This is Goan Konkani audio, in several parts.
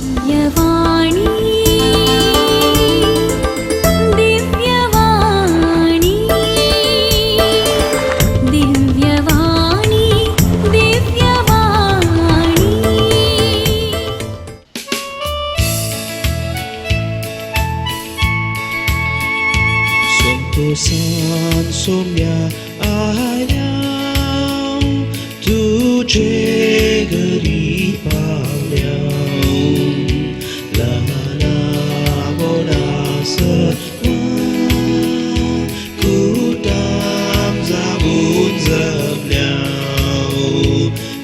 दिव्यवाणी दिव्यवाणी दिव्यवाणी दिव्यवाणी। संतोषान सोम्या आयल्या तुजे घरी पावल्या ल्हाना व्हडा सर्वां कुटाम जावन जमल्या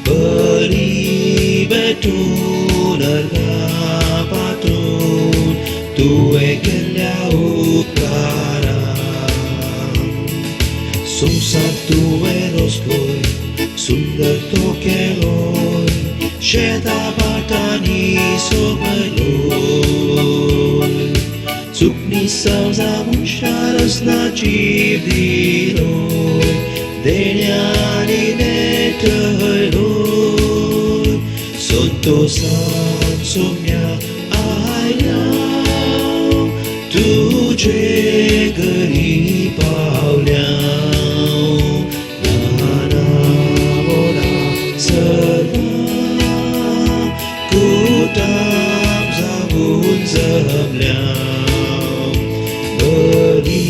बरी भेटून अर्गां पाठोवन तुवें केल्ल्या उपकारा। संवसार तुवें रचलोय, सुंदर तो केलोय, शेता भाटांनी सोबयलोय। सुकणीं सावजां मनशां रचना जीव दिलोय, देण्यांनी नेटयलोय। संतोषान सोम्या आयल्या तुजे घरी पावल्या ल्हाना व्हडा सर्वां कुटाम जावन जमल्या बरी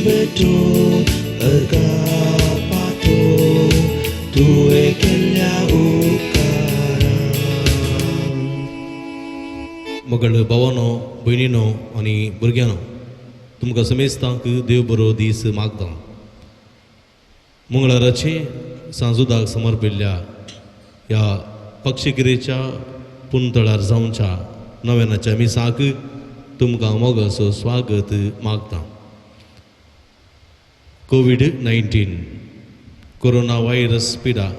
भेटून अर्गां पाठोवन तुवें केल्ल्या उपकारा। मगळ भावानो, भयणीनो आनी भुरग्यांनो, तुमकां समेस्तांक देव बरो दीस मागता। मंगळाराचे सांजुदाक समर्पिल्ल्या ह्या पक्षिगिरीच्या पुंतळार जावच्या नव्यानाच्या मिसाक तुमकां मोगाचो स्वागत मागता। कोवीड-19 कोरोना व्हायरस पिडा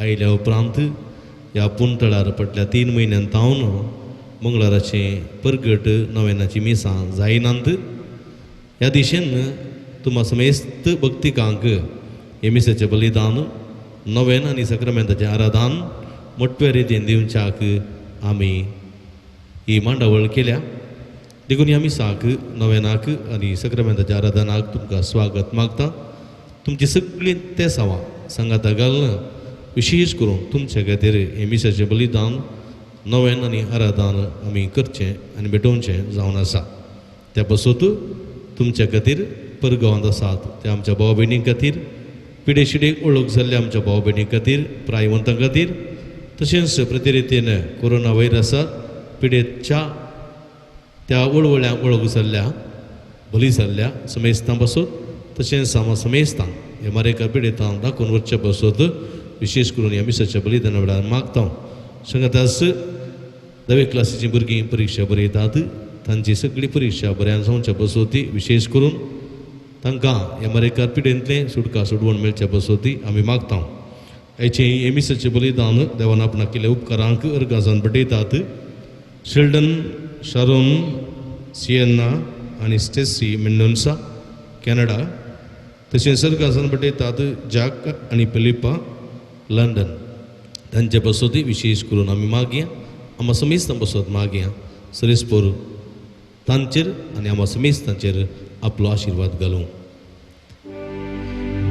आयल्या उपरांत ह्या पुंतळार फाटल्या 3 म्हयन्यां तावन मंगळाराचें परगट नव्यानाची मिसां जायनात। ह्या दिशेन तुमा समेस्त भक्तिकांक हे मिसाचें बलिदान, नवेन आनी सक्रामेंताचें आराधन मोटव्या रितीन दिवच्याक आमी ही मांडावळ केल्या। देखून ह्या मिसाक, नवेनाक आनी सक्रामेंताच्या आराधनाक तुमकां स्वागत मागता। तुमची सगळीं तेसावां सांगाता घालून विशेश करून तुमच्या खातीर हें मिसाचें बलिदान, नवेन आनी आराधन आमी करचें आनी भेटोवचें जावन आसा। त्या पासत तुमच्या खातीर परगांवांत आसात त्या आमच्या भाव भयणीं खातीर, पिडेशिडेक ओळख जाल्ल्या आमच्या भाव भयणीं खातीर, प्रायवंतां खातीर, तशेंच प्रतिरितीन कोरोना व्हायरसा पिडेच्या त्या वळवळ्यांक वळख जाल्ल्या, बली जाल्ल्या समेस्तां पासत, तशेंच आमा समेस्तांक ह्या मारेकार पिडेतांक दाखोवन वचचे पासत विशेश करून ह्या मिसाच्या बलिदाना वेळार मागता। संगतास दवे क्लासीचीं भुरगीं परिक्षा बरयतात, तांची सगळी परिक्षा बऱ्यान जावच्या पासत, विशेश करून तांकां ह्या मारेकार पिडेंतलें सुटका सोडवण मेळच्या पासत आमी मागता। आयचें हे मिसाचें बलिदान देवान आपणाक केल्ल्या उपकारांक अर्गां जावन भेटयतात। शेल्डन, शारोन, सियन्ना आनी स्टेसी मेंडोन्सा, कॅनडा, तशेंच अर्गां जावन भेटयतात जाक आनी फिलिपा, लंडन। तांचे पासत विशेश करून आमी मागया, आमा समेस्तां पासत मागया, सरेस्पोर तांचेर आनी आमा समेस्तांचेर आपलो आशिर्वाद घालूं।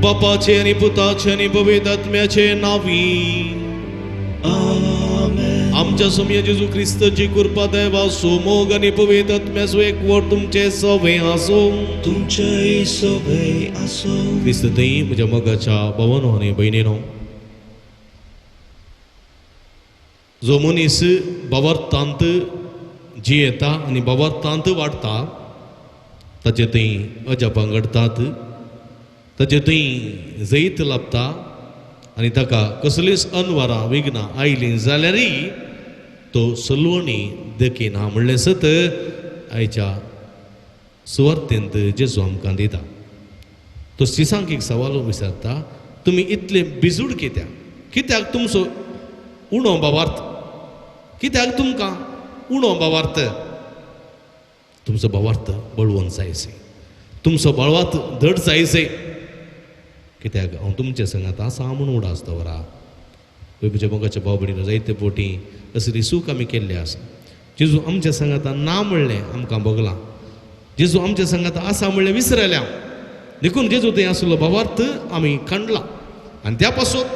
बापाचे आनी पुताचे आनी पवित्र आत्म्याचे नांवी आमेन। आमच्या सोम्या जेजू क्रिस्ताची कृपा, देवाचो मोग आनी पवित्र आत्म्याचो एकवट तुमचे सवे आसूं। तुमचेय सवे आसूं। क्रिस्त थंय म्हज्या मोगाच्या भावानो आनी भयणीनो, जो मनीस भावार्थांत जियेता आनी भावार्थांत वाडटा ताचे थंय अजापां घडटात, ताचे थंय जैत लाभता आनी ताका कसलीच अनवरां विघ्नां आयलीं जाल्यारय तो सलवणी देखिना म्हणलें सत आयच्या सुवार्थेंत जेजू आमकां दिता। तो सिसांक एक सवाल विचारता, तुमी इतले बिजूड कित्याक? कित्याक तुमचो उणो भावार्थ? कित्याक तुमकां उणो भावार्थ? तुमचो भावार्थ बळवंत जायसे, तुमचो बळवात धड जायसे। कित्याक हांव तुमचे संगात आसा म्हूण उडास दवरा। म्हज्या मोगाच्या भाव भयणीनो, जायते पोटी असली सूख आमी केल्ली आसा। जेजू आमच्या सांगाता ना म्हणलें आमकां भोगलां, जेजू आमच्या सांगाता आसा म्हणलें विसरल्या. देखून जेजू थंय आसलो भावार्थ आमी खंडला आनी त्या पासून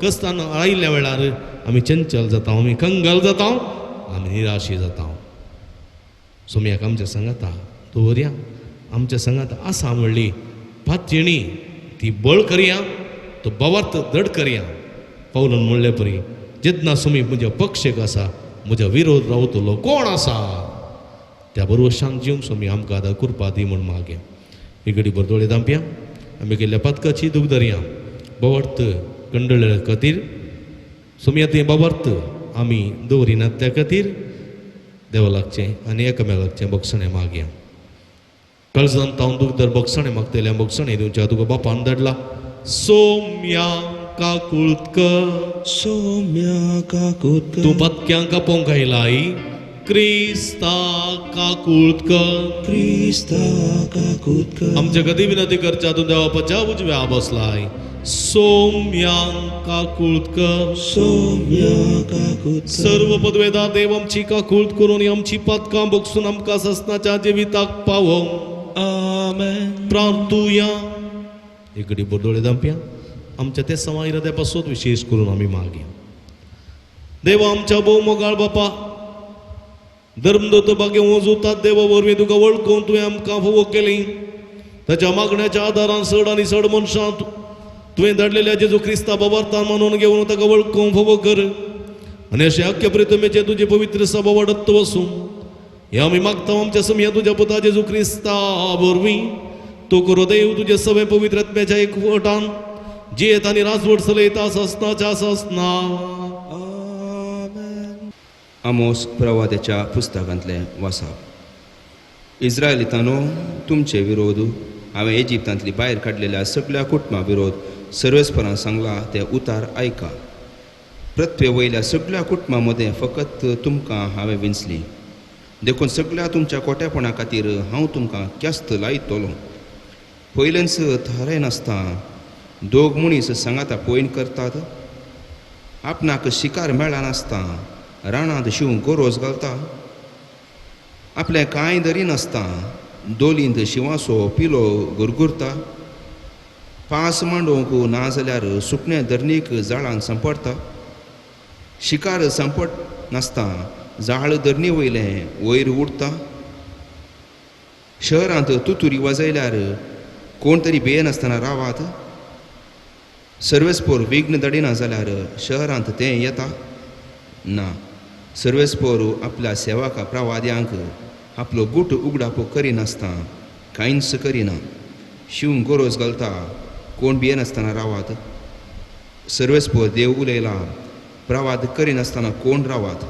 कस्तान आयिल्ल्या वेळार आमी चंचल जाता, आमी कंगाल जाता, आमी निराशी जाता. सोमयाक आमच्या सांगाता दवरया, आमच्या सांगाता आसा म्हणली पातयेणी ती बळ करया, तो भावार्थ दड करया. पावलान म्हणले परी जेन्ना सोमी म्हज्या पक्षेक आसा, म्हज्या विरोध रावतलो कोण आसा? त्या बरोबर जिवंक सोमी आमकां आतां कृपा दी म्हूण मागया. एक घडी भर दोळे धांपया, आमी केल्ल्या पातकाची दूख धरया. भावार्थ कंडळ्या खातीर सोमया तें भावार्थ आमी दवरिनात त्या खातीर देवा लागचें आनी एकामेका लागचें बक्षणें मागया. कळजान तावन दूख दर बक्षणें मागतल्या बक्षणें दिवच्या तुका बापान धाडला. सोम्या काकुळत कर, सोम्या काकूत तूं पातक्यांक आपोवंक आयलाय, क्रिस्ता काकुळत कर, क्रिस्ता काकूत कर. आमच्या कधी विनंती करच्या तूं देवाच्या उजव्या बसलाय. सोम्या काकुळत कर, सोम्या काकूत कर. सर्व पदवेदा देव आमची काकुळत करून आमची पातकां बगसून आमकां ससनाच्या जिविताक पावोवं. आमेन. प्रार्थुया. एक घडी दोळे धांपया, आमच्या ते सवा इराद्या पासून विशेष करून आमी मागया. देवा आमच्या भोव मोगाळ बापा, धर्मदत्त भाग्य वजुतात देवा वरवीं तुका वळखून तुवें आमकां फोवो केली. ताच्या मागण्याच्या आदारान चड आनी चड मनशां तुवें धाडलेल्या जेजू क्रिस्ता बाबार्थान मानून घेवन ताका वळखून फोवो कर आनी अशें आख्या प्रितमेचें तुजें पवित्र सभा वाडत वसूं हें आमी मागता आमच्या समया तुज्या पुता जेजू क्रिस्ता वरवीं. तो करो देव तुजे सगळे पवित्र आत्म्याच्या एकवटान जियेत आनी राजवट चलयता ससनाच्या ससना. आमेन. आमोस प्रवाद्याच्या पुस्तकांतलें वाचप. इस्रायलितानो, तुमचे विरोध हांवें इजिप्तांतली भायर काडलेल्या सगळ्या कुटुंबा विरोध सर्वेस्परान सांगला ते उतार आयका. पृथ्वे वयल्या सगळ्या कुटुंबां मदें फकत तुमकां हांवें विंचली, देखून सगळ्या तुमच्या कोट्यापणा खातीर हांव तुमकां क्यास्त लायतलो. पयलेंच थारायनासतना दोग मनीस सांगाता पयन करतात, आपणाक शिकार मेळनासतना रानांत शींव गरोज घालता, आपलें कांय धरिनासतना दोलींत शिंवाचो पिलो गुरगुरता, पास मांडोवंक ना जाल्यार सुकणें धरणीक जाळान सांपडटा, शिकार सांपड नासतना जाळ धरणी वयलें वयर उडटा, शहरांत तुतुरी वाजयल्यार कोण तरी भियेनासतना रावात, सर्वेस्पोर विघ्न धाडिना जाल्यार शहरांत तें येता ना. सर्वेस्पोर आपल्या सेवाका प्रवाद्यांक आपलो गुट उगडापो करिनासतना कांयच करिना, शींव गरोज घालता, कोण भियेनासतना रावात. सर्वेस्पोर देव उलयला, प्रवाद करिनासतना कोण रावात.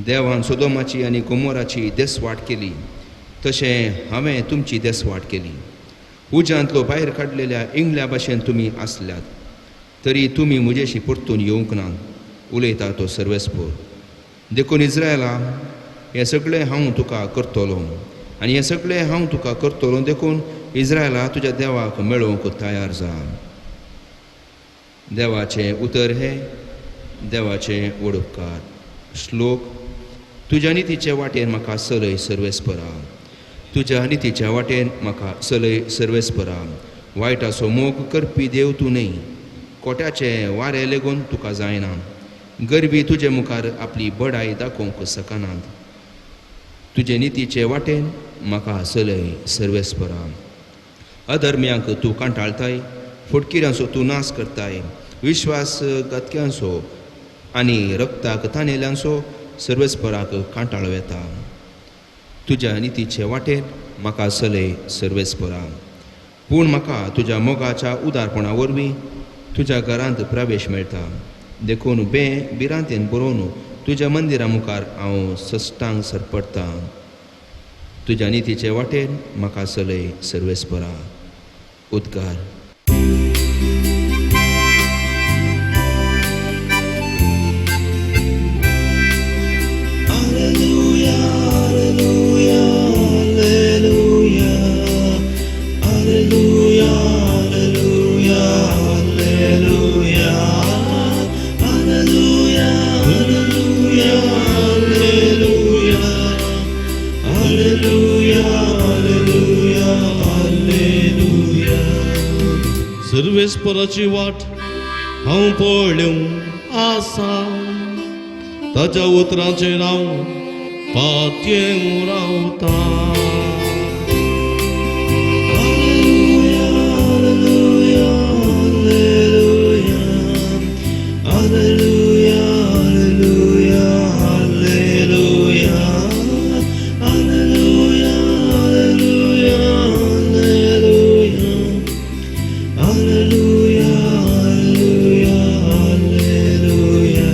देवान सोदोमाची आनी गोमोराची देसवाट केली, तशें हांवें तुमची देसवाट केली. उज्यांतलो भायर काडलेल्या इंगल्या भाशेन तुमी आसल्यात, तरी तुमी म्हजेशी परतून येवंक ना, उलयता तो सर्वेस्पोर. देखून इस्रायला, हें सगळें हांव तुका करतलो आनी हें सगळें हांव तुका करतलो, देखून इस्रायला तुज्या देवाक मेळोवंक तयार जा. देवाचें उतर हें, देवाचें वडुपकार. श्लोक. तुज्या नितीचे वाटेन म्हाका चलय सर्वेस्परा, तुज्या नितीच्या वाटेन म्हाका चलय सर्वेस्परा. वायटाचो मोग करपी देव तूं न्हय, कोट्याचें वारें लेगून तुका जायना. गरबी तुजे मुखार आपली बडाय दाखोवंक शकनात. तुजे नितीचे वाटेन म्हाका चलय सर्वेस्परा. अधर्म्यांक तूं कांटाळताय, फटकिऱ्यांचो तूं नाश करताय, विश्वासघातक्यांचो आनी रक्ताक तानेल्यांचो सर्वेस्पराक कांटाळो येता. तुज्या नितीचे वाटेन म्हाका चलय सर्वेस्परा. पूण म्हाका तुज्या मोगाच्या उदारपणा वरवीं तुज्या घरांत प्रवेश मेळटा, देखून बे भिरांतेन बरोवन तुज्या मंदिरा मुखार हांव सश्टांग सरपडटा. तुज्या नितीचे वाटेन म्हाका चलय सर्वेस्परा. उद्गार. Alleluia, alleluia, alleluia, alleluia, alleluia, alleluia, alleluia, alleluia, alleluia. सर्वेस्पराची वाट हांव पळोवंक आसा, ताच्या उतराचेर हांव पातयेवन रावता. Alleluia, alleluia, alleluia. Alleluia, alleluia, alleluia. Alleluia, alleluia, alleluia. Alleluia, alleluia, alleluia.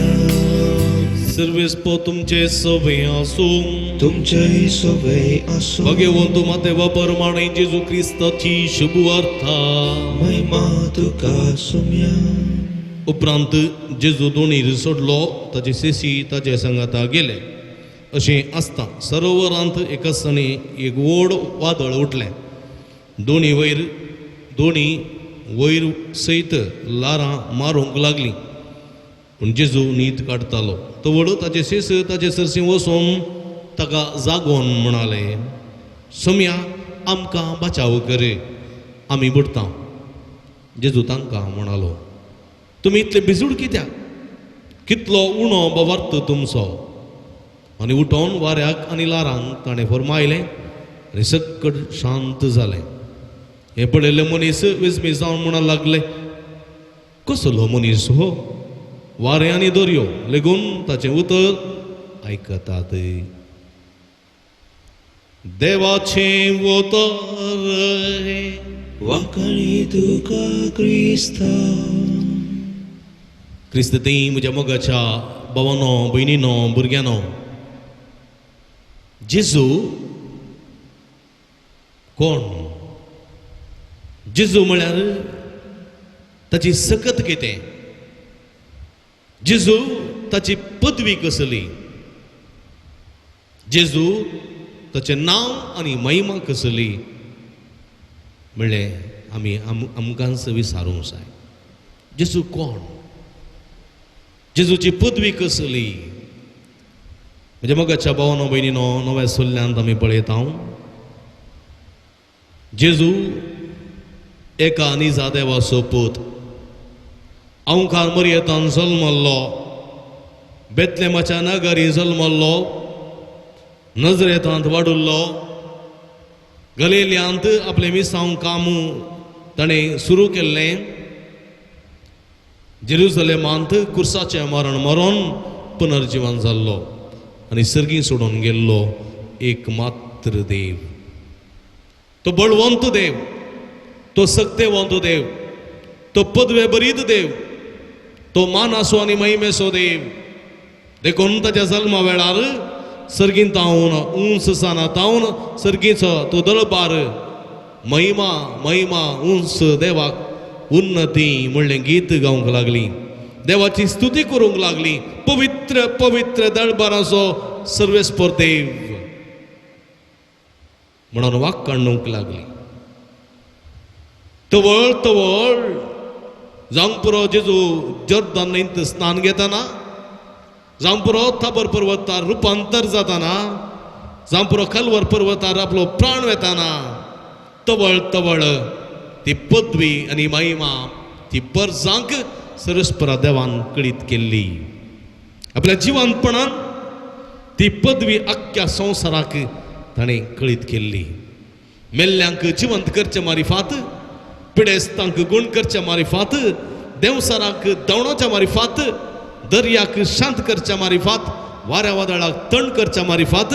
सर्वेस्पर तुमचे सवे आसूं. तुमचेय सवे आसूं. भगवंत माते परमाणे जेजू क्रिस्ताची शुभ वार्ता. महिमा तुका सुम्या. उपरांत जेजू दोणीर सोडलो, ताचे शेशी ताचे सांगाता गेले. अशें आसता सरोवरांत एका सणी एक व्हड वादळ उठलें. दोणी वयर सयत ल्हारां मारूंक लागलीं, पूण जेजू न्हीद काडटालो. तो व्हड ताचे शेस ताचे सरशी वचून ताका जागोवन म्हणाले, सोम्या आमकां बचाव कर, आमी बुडटा. जेजू तांकां म्हणालो, तुमी इतले भिजूड कित्याक? कितलो उणो बवार्थ तुमचो. आनी उठोवन वाऱ्याक आनी ल्हारांक ताणें फरमायलें आनी सकट शांत जालें. हें पळयल्ले मनीस विस्मी जावन म्हणूंक लागले, कसलो मनीस हो? वारें आनी दर्यो लेगून ताचें उतर आयकतात. देवाचें उतर. वाखाणी तुका क्रिस्ता. क्रिस्त ती म्हज्या मोगाच्या भावानो, भयणीनो, भुरग्यानो, जेजू कोण? जेजू म्हळ्यार ताची सकत कितें? जेजू ताची पदवी कसली? जेजू ताचें नांव आनी महिमा कसली म्हणलें आमी आमकांच विचारूंक जाय. जेजू कोण? जेजूची पदवी कसली? म्हज्या मोगाच्या भावानो, भयणीनो, नव्या सोल्ल्यांत आमी पळयता जेजू एका निजा देवाचो पूत, अंवकार मरयेतान जल्मल्लो, बेतलेमाच्या नगरी जल्मल्लो, नजरेतांत वाडुल्लो, गलेल्यांत आपलें मिसांव काम ताणें सुरू केल्लें, जेरुजलेमांत कुर्साचें मरण मरोन पुनर्जिवन जाल्लो आनी सर्गी सोडून गेल्लो एक मात्र देव. तो बळवंत देव, तो सक्तेवंत देव, तो पदवे बरीत देव, तो मानासो आनी महिमेसो देव. देखून ताच्या जल्मा वेळार सर्गीन तावन उंच साना तावन सर्गीचो तो दरबार महिमा महिमा उंच देवाक उन्नती म्हणलें गीत गावंक लागली, देवाची स्तुती करूंक लागली. पवित्र पवित्र दळबाराचो सर्वेस्पर देव म्हणून वाक काडूंक लागली. तवळ तवळ जावंक पुरो जेजू जॉर्दन न्हंयत स्नान घेतना, जावंक पुरो थाबर पर्वतार रुपांतर जाताना, जावंक पुरो कलवर पर्वतार आपलो प्राण वेताना, तवळ तवळ ती पदवी आनी महिमा ती परजांक सरस्परा देवान कळीत केल्ली. आपल्या जिवंतपणान ती पदवी आख्ख्या संवसाराक ताणें कळीत केल्ली. मेल्ल्यांक जिवंत करचे मारिफात, पिडेस्तांक गुण करच्या मारिफात, देंवसाराक दवणाच्या मारिफात, दर्याक शांत करच्या मारिफात, वाऱ्या वादळाक तण करच्या मारिफात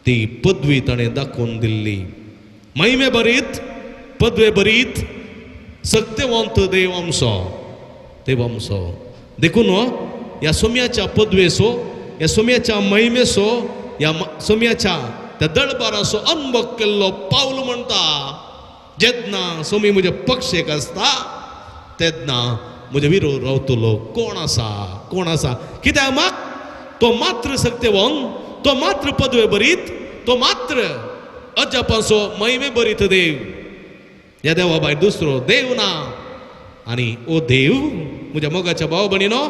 ती पदवी ताणें दाखोवन दिल्ली. महिमे भरीत पदवे भरीत सक्तेवंत देव आमचो, देव आमचो. देखून ह्या सोम्याच्या पदवेचो, ह्या सोम्याच्या महिमेचो, ह्या सोम्याच्या त्या दळबाराचो अनुभव केल्लो पावल म्हणटा, जेन्ना सोमी म्हज्या पक्षेक आसता तेन्ना म्हज्या विरोध रावतलो कोण आसा? कोण आसा? कित्याक मात तो मात्र सक्तेवंत, तो मात्र पदवे भरीत, तो मात्र अजापाचो महिमे भरीत देव. ह्या देवा भायर दुसरो देव ना. आनी ओ देव म्हज्या मोगाच्या भाव भयणीनो,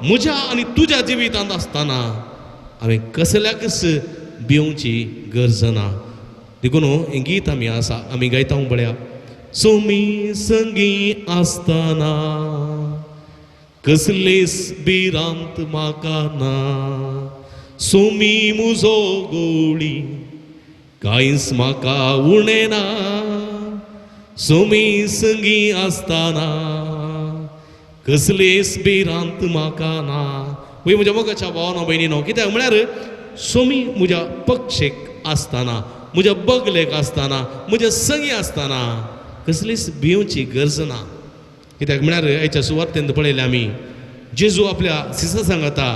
म्हज्या आनी तुज्या जिवितांत आसतना हांवें कसल्याकच भिवची गरज ना. देखून हें गीत आमी आसा आमी गायता पळया, सोमी संगी आसतना कसलीच भिरांत म्हाका ना. सोमी म्हजो गोळी कांयच म्हाका उणें ना. सोमी संगी आसतना कसलीच भिरांत म्हाका ना. वय म्हज्या मोगाच्या भावानो भयणीनो, कित्याक म्हळ्यार सोमी म्हज्या पक्षेक आसतना, म्हज्या बगलेक आसतना, म्हज्या संगी आसतना कसलीच भिवची गरज ना. कित्याक म्हळ्यार आयच्या सुवातेंत पळयलें आमी, जेजू आपल्या सिसा सांगता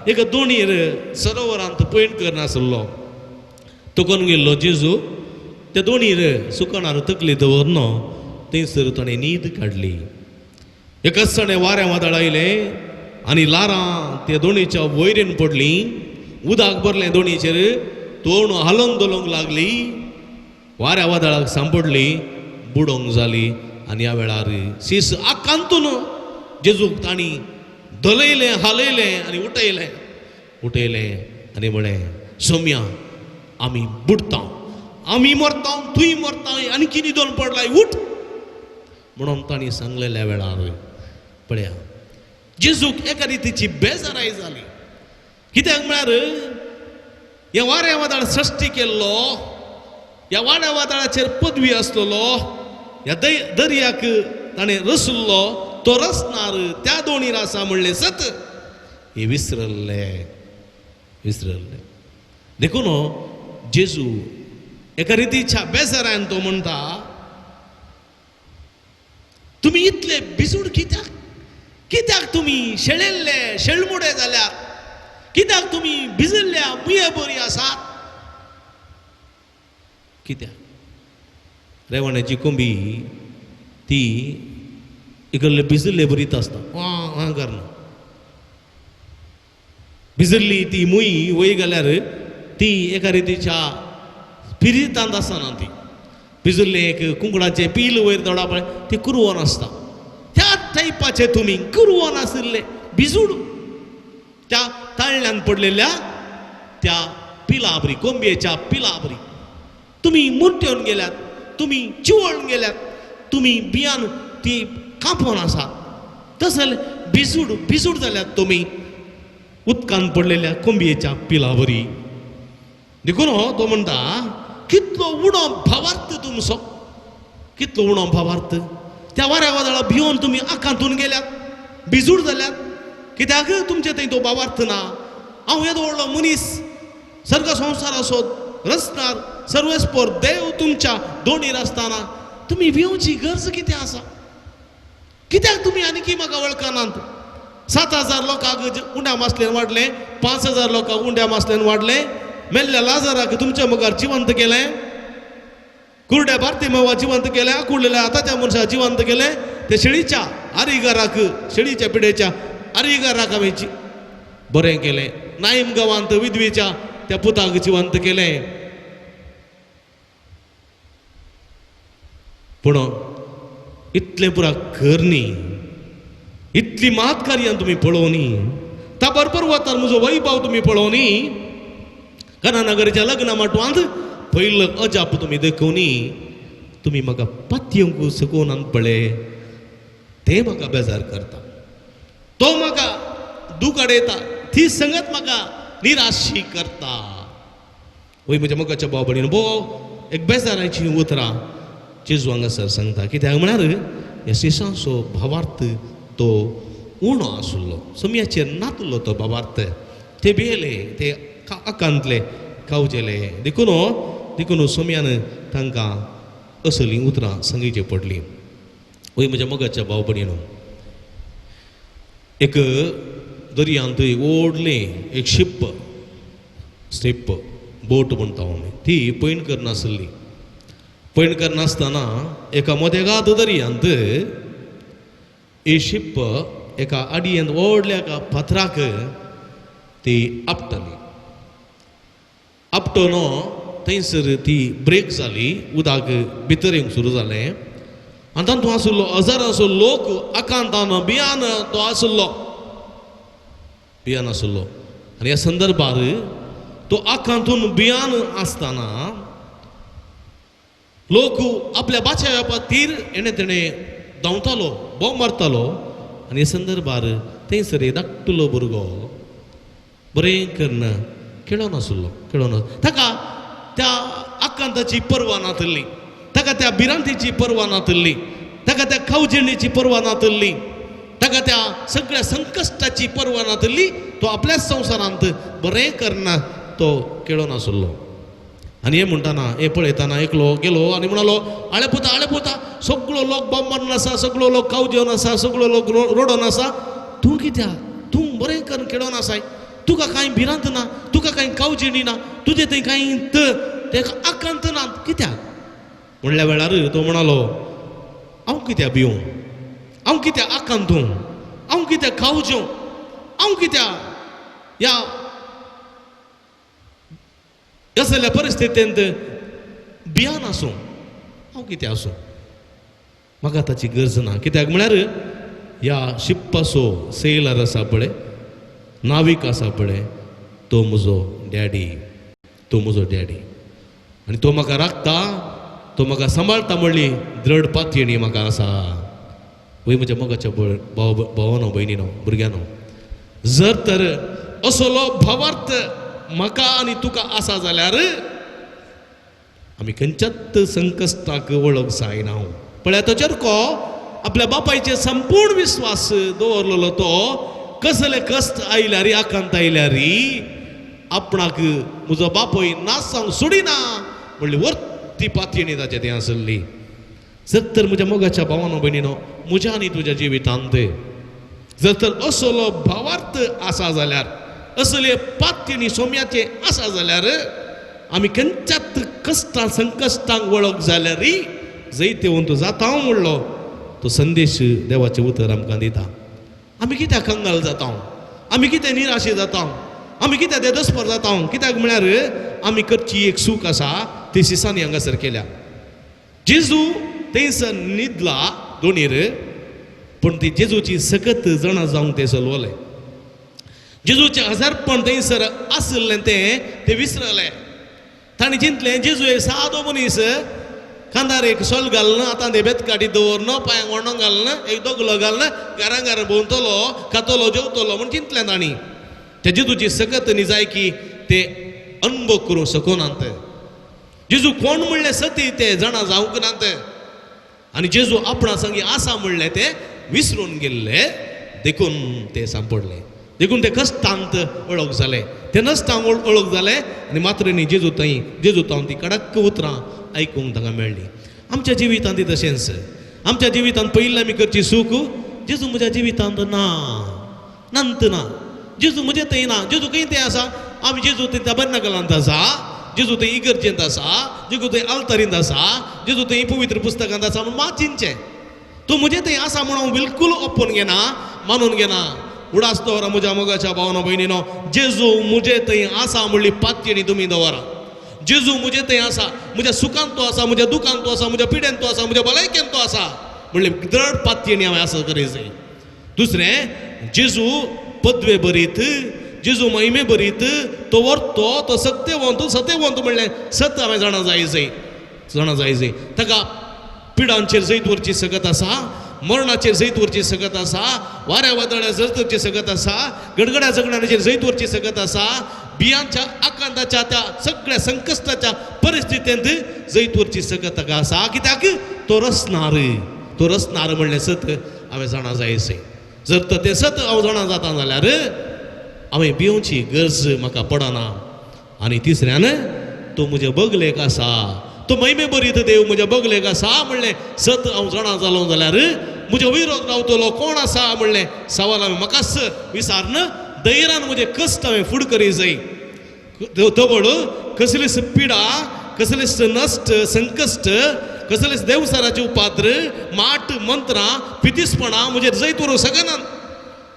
एका दोणीर सरोवरांत पयण करनासलो. तो कोण गेल्लो जेजू त्या दोणीर सुकणार तकली दवरन थंयसर ताणें न्हीद काडली. एकच ताणें वारें वादळ आयलें आनी ल्हारां त्या दोणीच्या वयरेन पडलीं. उदक भरलें दोणीचेर, तोण हालोवन धोलोवंक लागली, वाऱ्या वादळाक सांपडली, बुडोवंक जाली. आनी ह्या वेळार शीस आकांतून जेजूक तांणी धलयलें, हालयलें आनी उठयलें. उठयलें आनी म्हळें, सोम्या आमी बुडटा, आमी मरता, तूंय मरता, आनी कितें दोन पडलाय, उठ म्हणून तांणी सांगलेल्या वेळार पळया जेजूक एका रितीची बेजाराय जाली. कित्याक म्हळ्यार ह्या वाऱ्या वादळ सृश्टी केल्लो, ह्या वाड्या वादळाचेर पदवी आसलेलो, ह्या दर्याक ताणें रसलो, तो रसणार त्या दोणीर आसा म्हणलें सत हे विसरल्ले, विसरल्ले. देखून जेजू एका रितीच्या बेजारान तो म्हणटा, तुमी इतले भिजूड कित्याक? कित्याक तुमी शेळेल्ले शेळमुडे जाल्यात? कित्याक तुमी भिजिल्ल्या मुये बरी आसात? कित्याक? रेवण्याची कोंबी ती इकडले भिजिल्ले बरीत आसता, वां करना. भिजिल्ली ती मुय वय गेल्यार ती एका रितीच्या पिरितांत आसना. ती भिजिल्लें एक कुंकडाचें पील वयर दवरप पळय ती कुरवन आसता. त्या टायपाचे तुमी कुरवन आशिल्ले भिजूड, त्या ताळल्यान पडलेल्या त्या पिलाबरी, कोंबयेच्या पिलाबरी तुमी मुर्टेवन गेल्यात, तुमी चिवळून गेल्यात, तुमी बियान ती कांपोवन आसात. तसले भिजूड भिजूड जाल्यात तुमी उदकान पडलेल्या कोंबयेच्या पिलावरी. देखून तो म्हणटा, कितलो उणो भावार्थ तुमचो, कितलो उणो भावार्थ. त्या वाऱ्या वादळा भिवन तुमी आकांतून गेल्यात, भिजूड जाल्यात. कित्याक तुमचे थंय तो भावार्थ ना. हांव येदो व्हडलो मनीस, सर्ग संवसाराचो रचणार सर्वेस्पर देव तुमच्या दोणीर आसतना तुमी भिवची गरज कितें आसा? कित्याक तुमी आनीकी म्हाका वळखनात? 7,000 लोकांक उंड्या मासल्यान वाडलें, 5,000 लोकांक उंड्या मासल्यान वाडलें, मेल्ल्या लाजाराक तुमच्या मुखार जिवंत केलें, कुरड्या बार्तिमेवा जिवंत केलें, आकुडलेल्या आतांच्या मनशाक जिवंत केलें, ते शेळीच्या आरिगाराक, शेळीच्या पिडेच्या आरिगाराक हांवें बरें केलें, नायम गांवांत विधवेच्या त्या पुताक जिवंत केलें. पूण इतलें पुरा करणी, इतली मात कार्यां तुमी पळोवनी, ताबर पर्वतार म्हजो वैभव तुमी पळोवनी, कनानगरच्या लग्ना माटवांत पयलो अजाप तुमी देखोवनी, तुमी म्हाका पातयेवंक शकून पळय, ते म्हाका बेजार करता, तो म्हाका दूख अडयता, ती संगत म्हाका निराशी करता. वय म्हज्या मोगाच्या भाव भयणीन, भोव एक बेजाराची उतरां जेजू हांगासर सांगता. कित्याक म्हळ्यार ह्या शिसांचो भावार्थ तो उणो आशिल्लो, सोम्याचेर नातलो तो भावार्थ. ते भियेले, ते आकांतले, कावजेले. देखून देखून सोम्यान तांकां असलीं उतरां सांगची पडलीं. वय म्हज्या मोगाच्या भाव भयणीनो, एक दर्यांत एक व्हडलें एक शिप, स्टेप बोट म्हणटा आमी, ती पयण करनासली. पयण करनासतना एका मदेगाद दर्यांत ही शिप एका आडयेंत व्हडल्या एका फातराक ती आपटली. आपटोन थंयसर ती ब्रेक जाली, उदक भितर येवंक सुरू जालें आनी तातूंत आशिल्लो हजारांचो लोक आकांतान भियान तो आशिल्लो, भियान आशिल्लो. आनी ह्या संदर्भार तो आकांतून भियान आसतना लोक आपल्या बाच्या खातीर हेणे तेणें धांवतालो, बोम मारतालो. आनी हे संदर्भार थंयसर एक धाकटुलो भुरगो बरें करून खेळोन आसलो, खेळोन. ताका त्या आकांताची पर्वा नातल्ली, ताका त्या भिरांतीची पर्वा नातल्ली, ताका त्या खावजेणीची पर्वा नातल्ली, ताका त्या सगळ्या संकश्टाची पर्वा नातल्ली. तो आपल्याच संवसारांत बरें करना तो खेळोन आसलो. आनी हें म्हणटाना, हें पळयतना एकलो गेलो आनी म्हणालो, आळे पुता, आळे पुता, सगळो लोक बॉम्ब मारून आसा, सगळो लोक खाव जेवन आसा, सगळो लोक रोडोन आसा, तूं कित्याक, तूं बरें करून खेळोन आसाय, तुका कांय भिरांत ना, तुका कांय कावजेणी ना, तुजें थंय कांय तेका आकांत ना, कित्याक? म्हणल्या वेळार तो म्हणालो, हांव कित्याक भिवूं, हांव कित्याक आकांतूं, हांव कित्याक खाव जेवं, हांव कित्याक ह्या असल्या परिस्थितींत भियान आसूं, हांव कितें आसूं, म्हाका ताची गरज ना. कित्याक म्हळ्यार ह्या शिप्पाचो सेलर आसा पळय, नावीक आसा पळय, तो म्हजो डॅडी, तो म्हजो डॅडी, आनी तो म्हाका राखता, तो म्हाका सांबाळटा म्हणली दृढ पातयेणी म्हाका आसा. वय म्हज्या मोगाच्या भावानो, भयणीनो, भुरग्यानो, जर तर असलो भावार्थ म्हाका आनी तुका आसा जाल्यार आमी खंयच्याच संकश्टाक वळख जायना. पळया तो चरको आपल्या बापायचेर संपूर्ण विस्वास दवरलेलो, तो कसले कश्ट आयल्यार, आकांत आयल्यार आपणाक म्हजो बापूय नासांक सोडिना म्हणली वर्ती पातयेणी ताचे तें आसली. जर तर म्हज्या मोगाच्या भावानो, भयणीनो, म्हज्या आनी तुज्या जिवितांत जर तर असलो भावार्थ आसा जाल्यार, असले पातयेणी सोम्याचे आसा जाल्यार आमी खंयच्याच कश्टां संकश्टांक वळख जाल्यार जैतेवंत जाता म्हणलो तो संदेश देवाचें उतर आमकां दिता. आमी कित्याक कंगाल जाता, आमी कित्याक निराशे जाता, आमी कित्याक देदस्पर जाता? कित्याक म्हळ्यार आमी करची एक सूख आसा ती सिसांनी हांगासर केल्या. जेजू थंयसर न्हिदला दोणीर, पूण ती जेजूची सकत जाणा जावंक ते चलवले. जेजूचें हजारपण थंयसर आशिल्लें तें ते विसरले. तांणी चिंतलें जेजू एक सादो मनीस, खांदार एक सोल घालून, आतां ते बेतकाटी दवरन, पांयांक वणो घालून, एक दोगलो घालून घरां घरां भोंवतलो, खातलो, जेवतलो म्हूण चिंतलें तांणी. ते जेजूची सकत निजायकी ते अनुभव करूंक शकनात. जेजू कोण म्हणलें सती ते जाणा जावंक नात, आनी जेजू आपणा संगी आसा म्हणलें ते विसरून गेल्ले, देखून ते सांपडले, देखून ते कश्टांत वळख जाले, ते नश्टांक वळख जाले. आनी मात्रेनी जेजू थंय जेजू तावन ती कडक उतरां आयकूंक तांकां मेळ्ळी. आमच्या जिवितांत ती तशेंच, आमच्या जिवितांत पयलीं आमी करची सूख, जेजू म्हज्या जिवितांत ना, नंत ना, जेजू म्हजें थंय ना, जेजू खंय थंय आसा, आमी जेजू थंय ताबर्नाकलांत आसा, जेजू थंय इगर्जेंत आसा, जेजू थंय आल्तारींत आसा, जेजू थंय पवित्र पुस्तकांत आसा म्हूण मात चिंतचें. तूं म्हजें थंय आसा म्हूण हांव बिलकूल ओपून घेना, मानून घेना. उडास दवरा म्हज्या मोगाच्या भावनो भयणीनो, जेजू म्हजे थंय आसा म्हणली पातयेणी तुमी दवरा. जेजू म्हजे थंय आसा, म्हज्या सुखांत तो आसा, म्हज्या दुखांत तो आसा, म्हज्या पिडेंत तो आसा, म्हज्या भलायकेंत तो आसा म्हणली दृढ पातयेणी हांवें आसा करीत जाय. दुसरें, जेजू पदवे बरीत, जेजू महिमे बरीत, तो व्हरतो, तो सत्यवंत, सत्यवंत म्हणलें सत हांवें जाणा जाय जाय, जाणा जाय जाय. ताका पिडांचेर जैत व्हरची सकत आसा, मरणाचेर जैत व्हरची सकत आसा, वाऱ्या वादळ्या जैत व्हरची सकत आसा, गडगड्या झगड्यांचेर जैत व्हरची सकत आसा, बियांच्या आकांताच्या त्या सगळ्या संकश्टाच्या परिस्थितींत जैत व्हरची सकत ताका आसा. कित्याक तो रसणार, तो रसणार म्हणलें सत हांवें जाणा जाय जाय. जर तर तें सत हांव जाणा जाता जाल्यार हांवें भिवची गरज म्हाका पडना. आनी तिसऱ्यान तो म्हज्या बगलेक आसा, तो महिमे बरीत देव म्हज्या बगलेक आसा म्हणलें सत हांव जाणा जालो जाल्यार म्हज्या विरोध रावतलो कोण आसा म्हणलें सवाल हांवें म्हाकाच विचारून धैर्यान म्हजें कश्ट हांवें फुड करी जाय. तबड कसलीच पिडा, कसलीच नश्ट संकश्ट, कसलीच देवसाराचे उपाद्र, माट मंत्रां, पितीसपणां म्हजेर जैत व्हरूंक शकनात.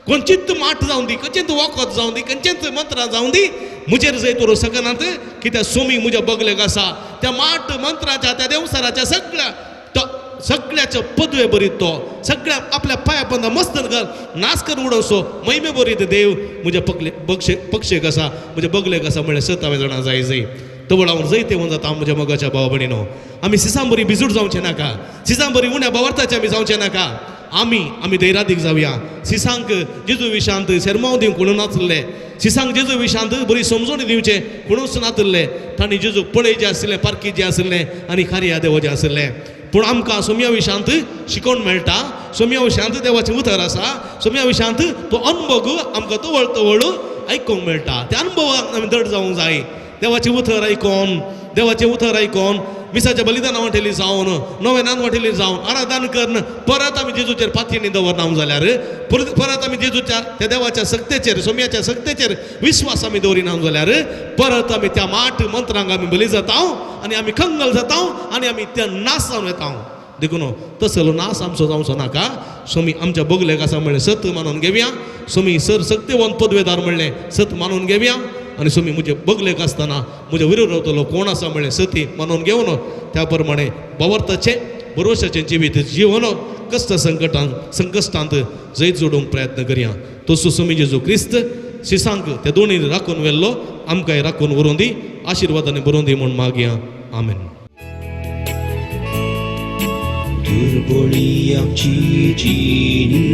खंयचीच माट जावं दी, खंयचेंच वखद जावं दी, खंयचेंच मंत्रां जावं दी, म्हजेर जैत व्हरूंक शकनात. कित्याक सोमी म्हज्या बगलेक आसा. त्या माट मंत्राच्या त्या देवसाराच्या सगळ्या तो सगळ्याच्या पदवे बरीत तो सगळ्या आपल्या पांया पंदा मस्त घाल नाश करून उडोवचो महिमे बरीत देव म्हज्या पगले पक्षे पक्षेक आसा, म्हज्या बगलेक आसा म्हणलें सत हांवें जाणा जाय जाय. तवळ हांव जैतेवंत जाता. म्हज्या मोगाच्या भाव भयणीनो, आमी सिसांबरी भिजूड जावचें नाका, सिसांबरी उण्या भावार्थाचे आमी जावचें नाका. आमी आमी धैरादीक जावया. सिसांक जेजू विशांत शेरमांव दिवंक कोणू नासले, सिसांक जेजू विशांत बरी समजून दिवचें कोणूच नातिल्लें. तांणी जेजू पळय जें आशिल्लें, पारखी जें आशिल्लें आनी खारया देव जें आशिल्लें. पूण आमकां सोम्या विशांत शिकोवन मेळटा, सोम्या विशांत देवाचें उतर आसा, सोम्या विशांत तो अनुभव आमकां तवळ तवळ आयकूंक मेळटा. त्या अनुभवाक आमी दड जावंक जाय. देवाचें उतर आयकोन, देवाचें उतर आयकोन मिसाच्या बलिदाना वाटेली जावन, नवेनान वाटेली जावन, आराधन करून परत आमी जेजूचेर पातयेनी दवरना जाल्यार, परत आमी जेजूच्या त्या देवाच्या सक्तेचेर, सोम्याच्या सक्तेचेर विस्वास आमी दवरिना जाल्यार, परत आमी त्या माठ मंत्रांक आमी बली जाता आनी आमी कंगल जाता आनी आमी त्या नाश जावन येता. देखून तसलो नाश आमचो जावचो नाका. सोमी आमच्या बगलेक आसा म्हणलें सत मानून घेवया, सोमी सर सक्तेवंत पदवेदार म्हणलें सत मानून घेवया, आनी सोमी म्हजे बगलेक आसतना म्हज्या विरोध रावतलो कोण आसा म्हणलें सती मानून घेवन त्या प्रमाणे भावार्थाचें भरवशाचें जिवीत जिवन कश्ट संकटांत संकश्टांत जैत जोडूंक प्रयत्न करया. तसो सोमी जेजू क्रिस्त शिसांक त्या दोनी राखून व्हेल्लो, आमकांय राखून व्हरून दी, आशिर्वादांनी बरोवन दी म्हूण मागया. आमेन. दुर्बोळी आमची जिणी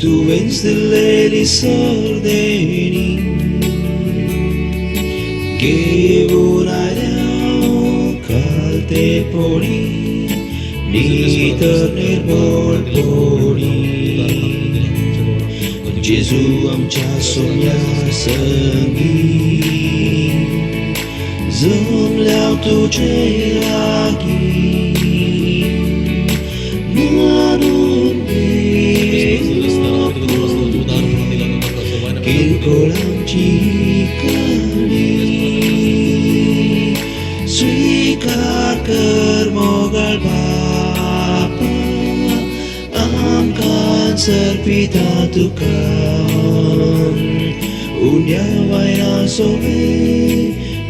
तुवेंच दिल्लेली सरदेणी, घेवन आयल्या कालतेपणी नितर निर्मळपणी. जेजू आमच्या सोम्या संगी जमल्या तुझे लागीं, म्हणून किरकोळ आमची काणी स्वीकार कर मोगाळ बापा, आमकां सर्पिता तुका. उण्या वया सोबे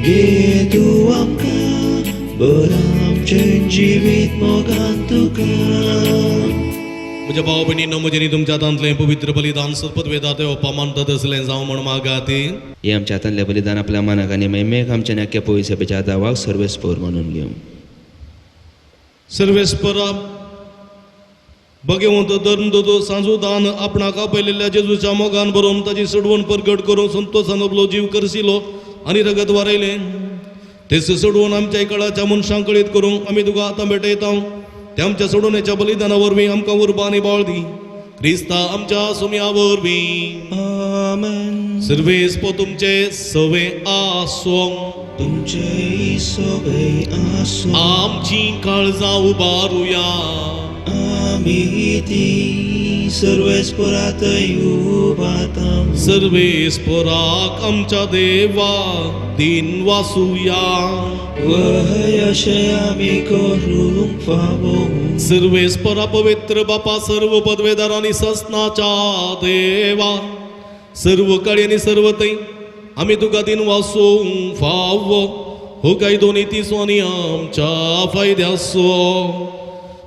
घे तूं आमकां, बर आमचें जिवीत मोगान तुका. म्हज्या भाव भयणीनो, म्हजें तुमच्या हातांतलें पवित्र बलिदान सरपदवेदा देवपा मानता तसलें जावं म्हूण मागाती. हे आमच्या हातांतलें बलिदान आपल्या मानाक आनी महिमेक आमच्या नाक्या पवित्र सभेच्या दावाक सर्वेस्पोर म्हणून घेवं. सर्वेस्परा, भगवंत धर्म दोदो सांजूदान आपणाक आपयलेल्या जेजूच्या मोगान बरोवन ताची सोडवण परगट करून संतोषान आपलो जीव करसिलो आनी रगत वारयलें. तेच सोडवून आमच्या कळाच्या मनशांक कळीत करूंक आमी तुका आतां भेटयता. ते आमच्या सोडवण्याच्या बलिदाना वरवीं आमकां उर्बा आनी बाळ दी, क्रिस्ता आमच्या सुम्या वरवीं. आमेन. सर्वेस्पो तुमचे सवे आसों. तुमचे सोबे आसो. आमची काळजां उबारुया. आमी ती सर्वेस्परात उबाता. सर्वेस्पराक आमच्या देवा दिन वासुया. वहय अशें आमी करूंक फावो. सर्वेस्परा, पवित्र बापा, सर्व पदवेदार आनी ससनाच्या देवा, सर्व काळी आनी सर्व थंय आमी तुका दिन वासूंक फावो. हो कायदो नितीचो आनी आमच्या फायद्याचो.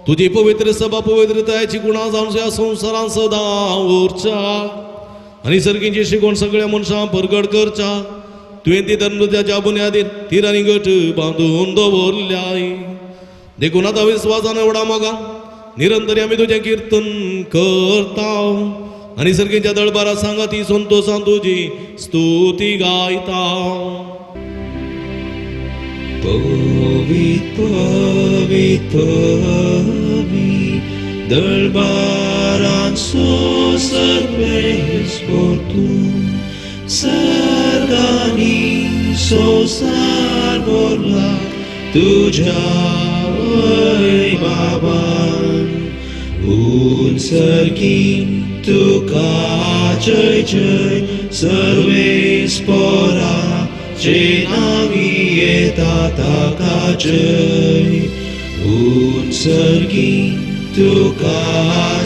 तुजी पवित्र सभा पवित्रतायेची गुणां जावन ह्या संवसारांत सदां उरच्या आनी सर्गींची शिकवण सगळ्या मनशां परगट करच्या. तुवें ती धर्मदुत्याच्या बुन्यादीर तीर आनी गट बांदून दवरल्याय. देखून आतां विस्वासान एवढा मोगान निरंतर आमी तुजें किर्तन करता आनी सर्गींच्या दळबारा सांगाती संतोषान तुजी स्तुती गायता. पवित पवित पवित दळबारान सो सर्वेस्पोर तूं, सर्गांनी संवसार भरला तुज्या वैभवान. उंचर्गी तुका जय जय, सर्वेस्पोरा जे नावी येता ताका जय. उंचर्गी तुका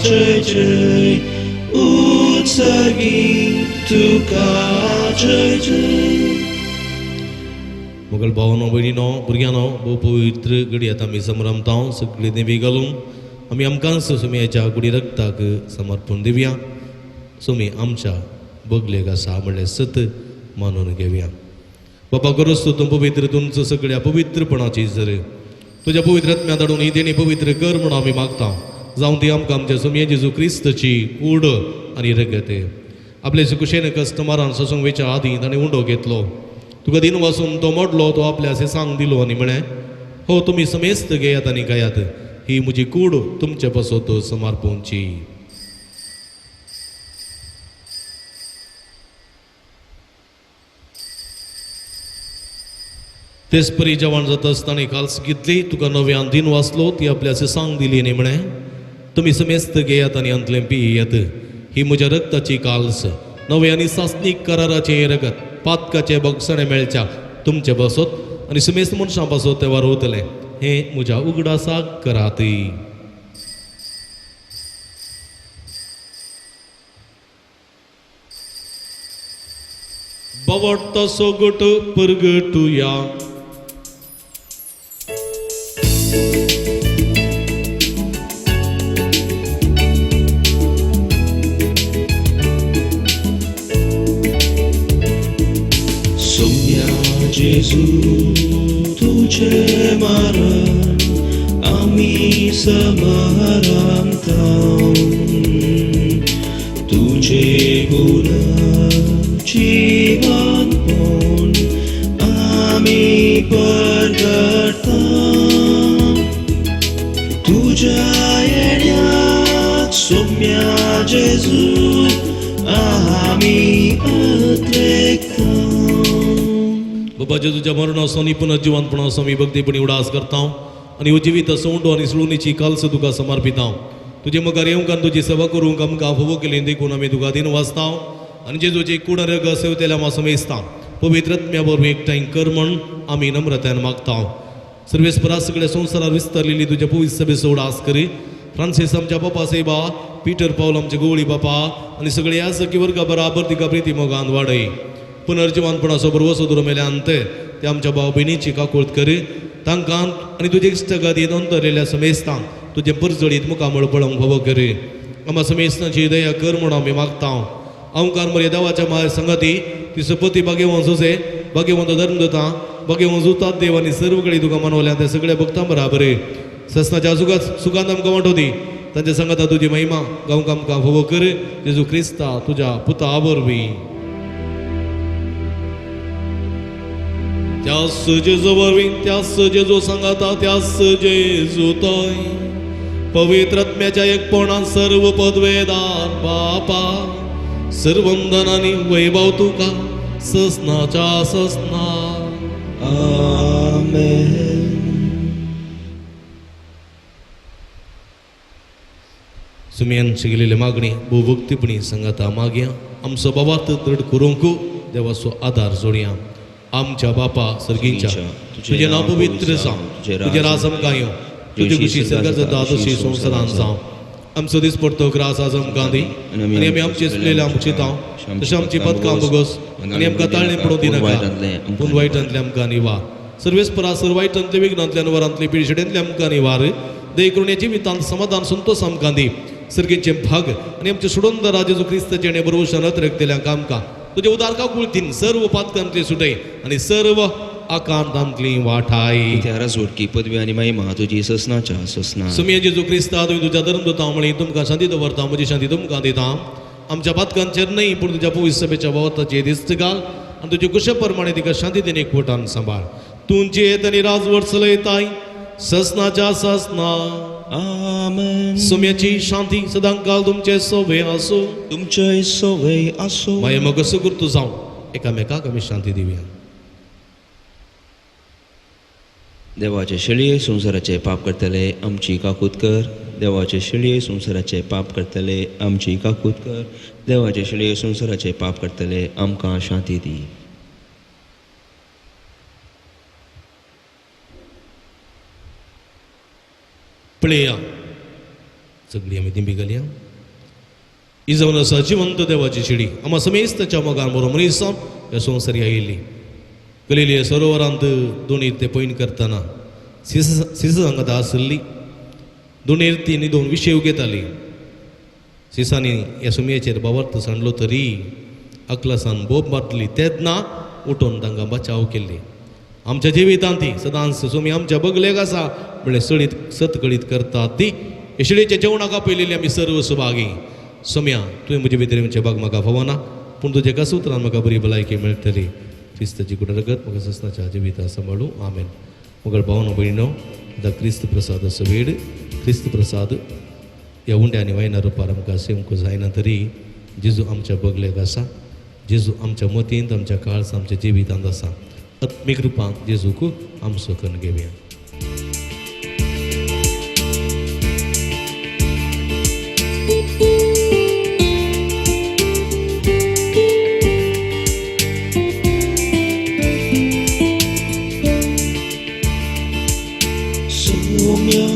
जय जय, उंचर्गी तुका जय जय. मोगल भावानो, भयणीनो, भुरग्यांनो, भोव पवित्र घडी आतां आमी समरमता. सगळी देवी घालून आमी आमकांच सुमयाच्या गुडी रक्ताक समर्पण दिवया. सुमी आमच्या बगलेक आसा म्हणलें सत मानून घेवया. बाबा गरज तूं पवित्र तुमचं सगळ्या पवित्रपणाची जर तुज्या पवित्र आत्म्या धाडून ही देणी पवित्र कर म्हणून आमी मागता. जावं ती आमकां आमच्या सुमये जेजू क्रिस्तची कूड आनी रगत. आपले कुशेन कस्टमरान सोसूंक वेच्या आदीं ताणें उंडो घेतलो. तुका दिन वासून तो मोडलो, तो आपल्या सांग दिलो आनी म्हळें, हो तुमी समेस्त घेयात आनी गायात, ही म्हजी कूड तुमचे पासत समर्पणची. तेच परी जेवण जाता आसतना काल्स घेतली, तुका नव्यान दिन वाचलो, ती आपल्या सांग दिली आनी म्हळें, तुमी समेस्त घेयात आनी अंतलें पियेयात, ही म्हज्या रक्ताची काल्स, नवे आनी सासनीक कराराचें रगत, पातकाचें बगसणें मेळच्या तुमचे पासत आनी समेस्त मनशां पासत तें वारवतलें. हें म्हज्या उगडासाक करात. बावडता सोगट परगटुया. सोम्या जेजू तुझे मरण आमी समरांता, तुझे गुण जीवनपण आमी परगटता. तुझ्या येण्याक सोम्या जेजू आमी अत्रेकता. बाबा जेजूच्या मरणाचो आनी पुनर्जिवंतपणाचो आमी भक्तीपणी उडास करता आनी हो जिवीत सोंडो आनी सुळुनीची काल्स तुका समर्पिता. तुजे मुखार येवंक आनी तुजी सेवा करूंक आमकां फावो केली देखून आमी तुका दिन वाचता आनी जेजूची कूड रग सेवतेल्या आमी समेजता. पवित्र आत्म्या वरवीं एकठांय कर म्हण आमी नम्रतायेन मागता. सर्वेस्परा सगळ्या संवसारार विस्तारलेली तुज्या पवित्र सभेचो उडास करी. फ्रांसीस आमच्या बापा सेबा, पीटर पावल आमचे गोवळी बापा आनी सगळे ह्या सखी वर्गा बराबर तिका प्रिती मोगान वाडय. पुनर्जिवंतपणाचो बरवसो दुरो मेल्या अंत ते आमच्या भाव भयणीची काकूळत करी. तांकां आनी तुजे इश्टगादी नोंदरलेल्या समेस्तांक तुजें परजळीत मुखामळ पळोवंक फावो करी. आमा समेस्तांची दया कर म्हूण आमी मागता. अंकार मरे देवाच्या माय संगती ती सपती भाग्यवंत सुसे, भाग्यवंत धर्म दिता, भाग्यवंत जुतात देव आनी सर्व कडेन तुका मनवल्या त्या सगळ्या भक्तां बराबर ससनाच्या सुखात सुखांत आमकां वांटो दी. तांच्या संगता तुजी महिमा गावंक आमकां फावो कर. जेजू क्रिस्ता तुज्या पुता वरवीं. त्यास जेजू वरवीं, त्यास जेजू सांगाता, त्यास जेजू तोय पवित्र आत्म्याच्या एकपणान सर्व पदवेदार बापा सर्वंदन आनी वैभव तुका ससनाच्या ससना. आमेन. सुमयान शिकलेली मागणी भोवभक्तीपणी सांगाता मागया. आमचो बाबात दृढ करूंक देवाचो आदार जोडया. आमच्या बापा सर्गींच्या, तुजें नांव पवित्र जावं, तुजें राज आमकां येवं, तुजी खुशी सरकार जाता तशी संवसारान जावं. आमचो दीस पडतो ग्रास आज आमकां दी आनी आमी आमचे चुकलेले आमकां चिंताव तशें आमची पदकां बोगस आनी आमकां ताळणे पडूं दिनाका, पूण वायटांतले आमकां निवार. सर्वेस्परा सर वायटांतले विघ्नांतल्यान वरांतले पिळशेडेंतले आमकां निवार. दय करून जिवितांत समाधान संतोष आमकां दी. सर्गेचे भाग आनी आमचे सुडंदर राजेजो क्रिस्ताचे आनी बरोवशान अतिरेकतेल्या आमकां तुजे उदार काकुळतीन सर्व पातकांतली सुटय आनी सर्व आकांतांतली वाठाय. त्या जोडकी पदवी आनी महिमा तुजी ससनाच्या ससना. सुमये जेजू क्रिस्ता तुवें तुज्या धर्म दिता म्हळी तुमकां शांती दवरता, म्हजी शांती तुमकां दिता. आमच्या पातकांचेर न्हय पूण तुज्या पवित्र सभेच्या भावाताचेर दिस्त घाल आनी तुजे कुशे प्रमाणे तिका शांती दिन एकवटान सांबाळ. तूं जियेत आनी राजवट चलयताय ससनाच्या ससना. आमेन. सुम्याची शांती सदांकाल तुमचे सोवे आसूं. तुमचे सोवे आसूं. मागीर मग सुगुर्तू जावं एकामेकाक आमी शांती दिवया. देवाचे शेळये संवसाराचे पाप करतले आमची काकूत कर. देवाचे शेळये संवसाराचे पाप करतले आमची काकूत कर. देवाचे शेळये संवसाराचे पाप करतले आमकां शांती दी. पळया सगळी आमी दिंबी घालया. ही जावन आसा जिवंत देवाची शिडी आमा समेस्ताच्या मोगान बरो मनीस जावन ह्या संवसारी आयिल्ली. गलिलिया सरोवरांत दोनी ते पयण करतना सिस सांगता आसली. दोनी ती दोन विशय घेताली. सिसांनी ह्या सुमयेचेर बावर्त सांडलो तरी अकलासान बोब मारली तेन्ना उठून तांकां बचाव केल्ली. आमच्या जिवितांत ती सदांच सोमी आमच्या बगलेक आसा म्हणल्यार सळीत सतकळीत करतात ती येशळेच्या जेवणाक आपयलेली आमी सर्व सुभागी. सोम्या तुवें म्हजे भितर येवचें बाग म्हाका फावना, पूण तुज्या एका सुत्रान म्हाका बरी भलायकी मेळटली. क्रिस्ताची कुड रगत म्हाका सस्नाच्या जिविता सांबाळू. आमेन. मगळ भावनो भयणो, आतां क्रिस्त प्रसादाचो वेळ. क्रिस्त प्रसाद ह्या उंड्या आनी वायना रुपार आमकां सेवंक जायना तरी जेजू आमच्या बगलेक आसा. जेजू आमच्या मतींत, आमच्या काळस, आमच्या जिवितांत आसा. आत्मीक रुपान जेजूक आमचो करून घेवया. Soumya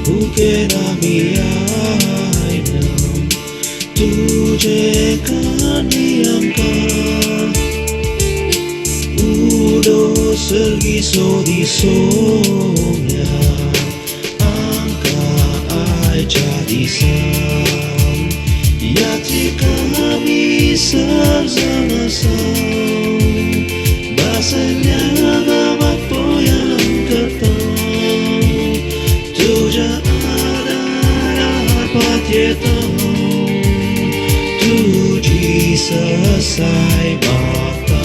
भुकेन आमी आयल्या, तुजे काणी आमकां उडो सर्गी सोदी. सोम्या आमकां आयच्या दिसा यात्रिका आमी सर्जन आसा, बसल्या गांवाक पयान करता, तुज्या आदारार पातयेता, तुजी ससाय मागता.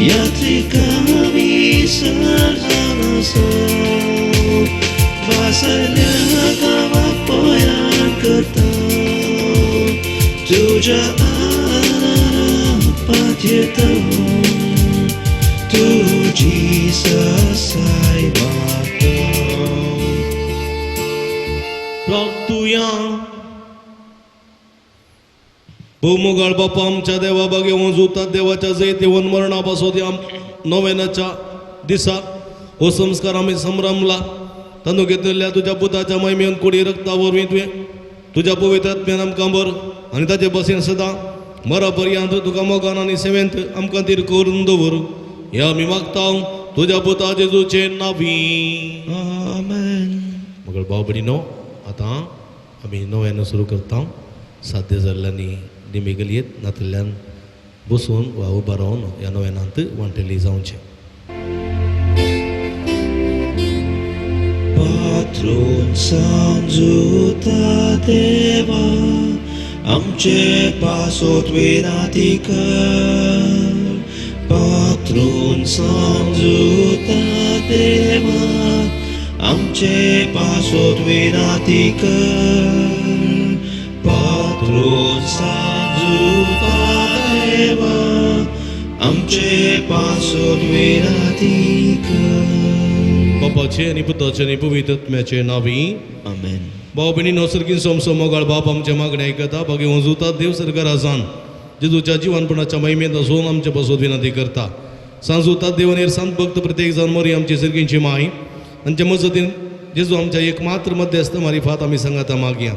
यात्रिका आमी सर्जन आसा, बसल्या गांवाक पयान करता, तुज्या आदारार पातयेता, तुजी ससाय मागता. प्रार्थुया. भोवमोगाळ बापा आमच्या देवा बागे वजुतात देवाच्या जैत येवन मरणा पासत ह्या नोवेनाच्या दिसा हो संस्कार आमी संभ्रमला. तांदूळ घेतिल्ल्या तुज्या पुताच्या महिमेन कुडी रक्ता वरवीं तुवें तुज्या पवित्र आत्म्यान आमकां बर आनी ताचे बसीन सदां मरा पर्यंत तुका मोगान आनी सेवेंत आमकां तीर करून दवर. ह्या आमी मागता तुज्या पुता जेजूचे नावी. आमेन. मगळ भाव भयणीनो, आतां आमी नव्यान सुरू करता. साध्य जाल्ल्यांनी डिमी गलयेत नातल्यान बसून वा उबा रावन ह्या नव्यानांत वांटेली जावचें. पात्रोन सांजुता देवा, आमचे पासोत विनाती कर. पात्रोन सांजुता देवा, आमचे पासोत विनाती कर. पात्रोन सांजुता देवा, आमचे पासोत विनाती कर. बापाचे आनी पुताचे आनी पवित्र आत्म्याचे नावी. आमेन. भाव भयणीनो, सर्गीन सोमसो मोगाळ बाप आमचे मागणे आयकता. बागे वजुता देव सरकार आसान जेजूच्या जिवानपणाच्या महिमेंत आसून आमचे पासत विनंती करता. सांजुता देवनेर संत भक्त प्रत्येक जावन मोरी आमची सर्गींची माय आमच्या मजतीन जेजू आमच्या एक मात्र मध्यस्थ मारिफात आमी सांगाता मागया.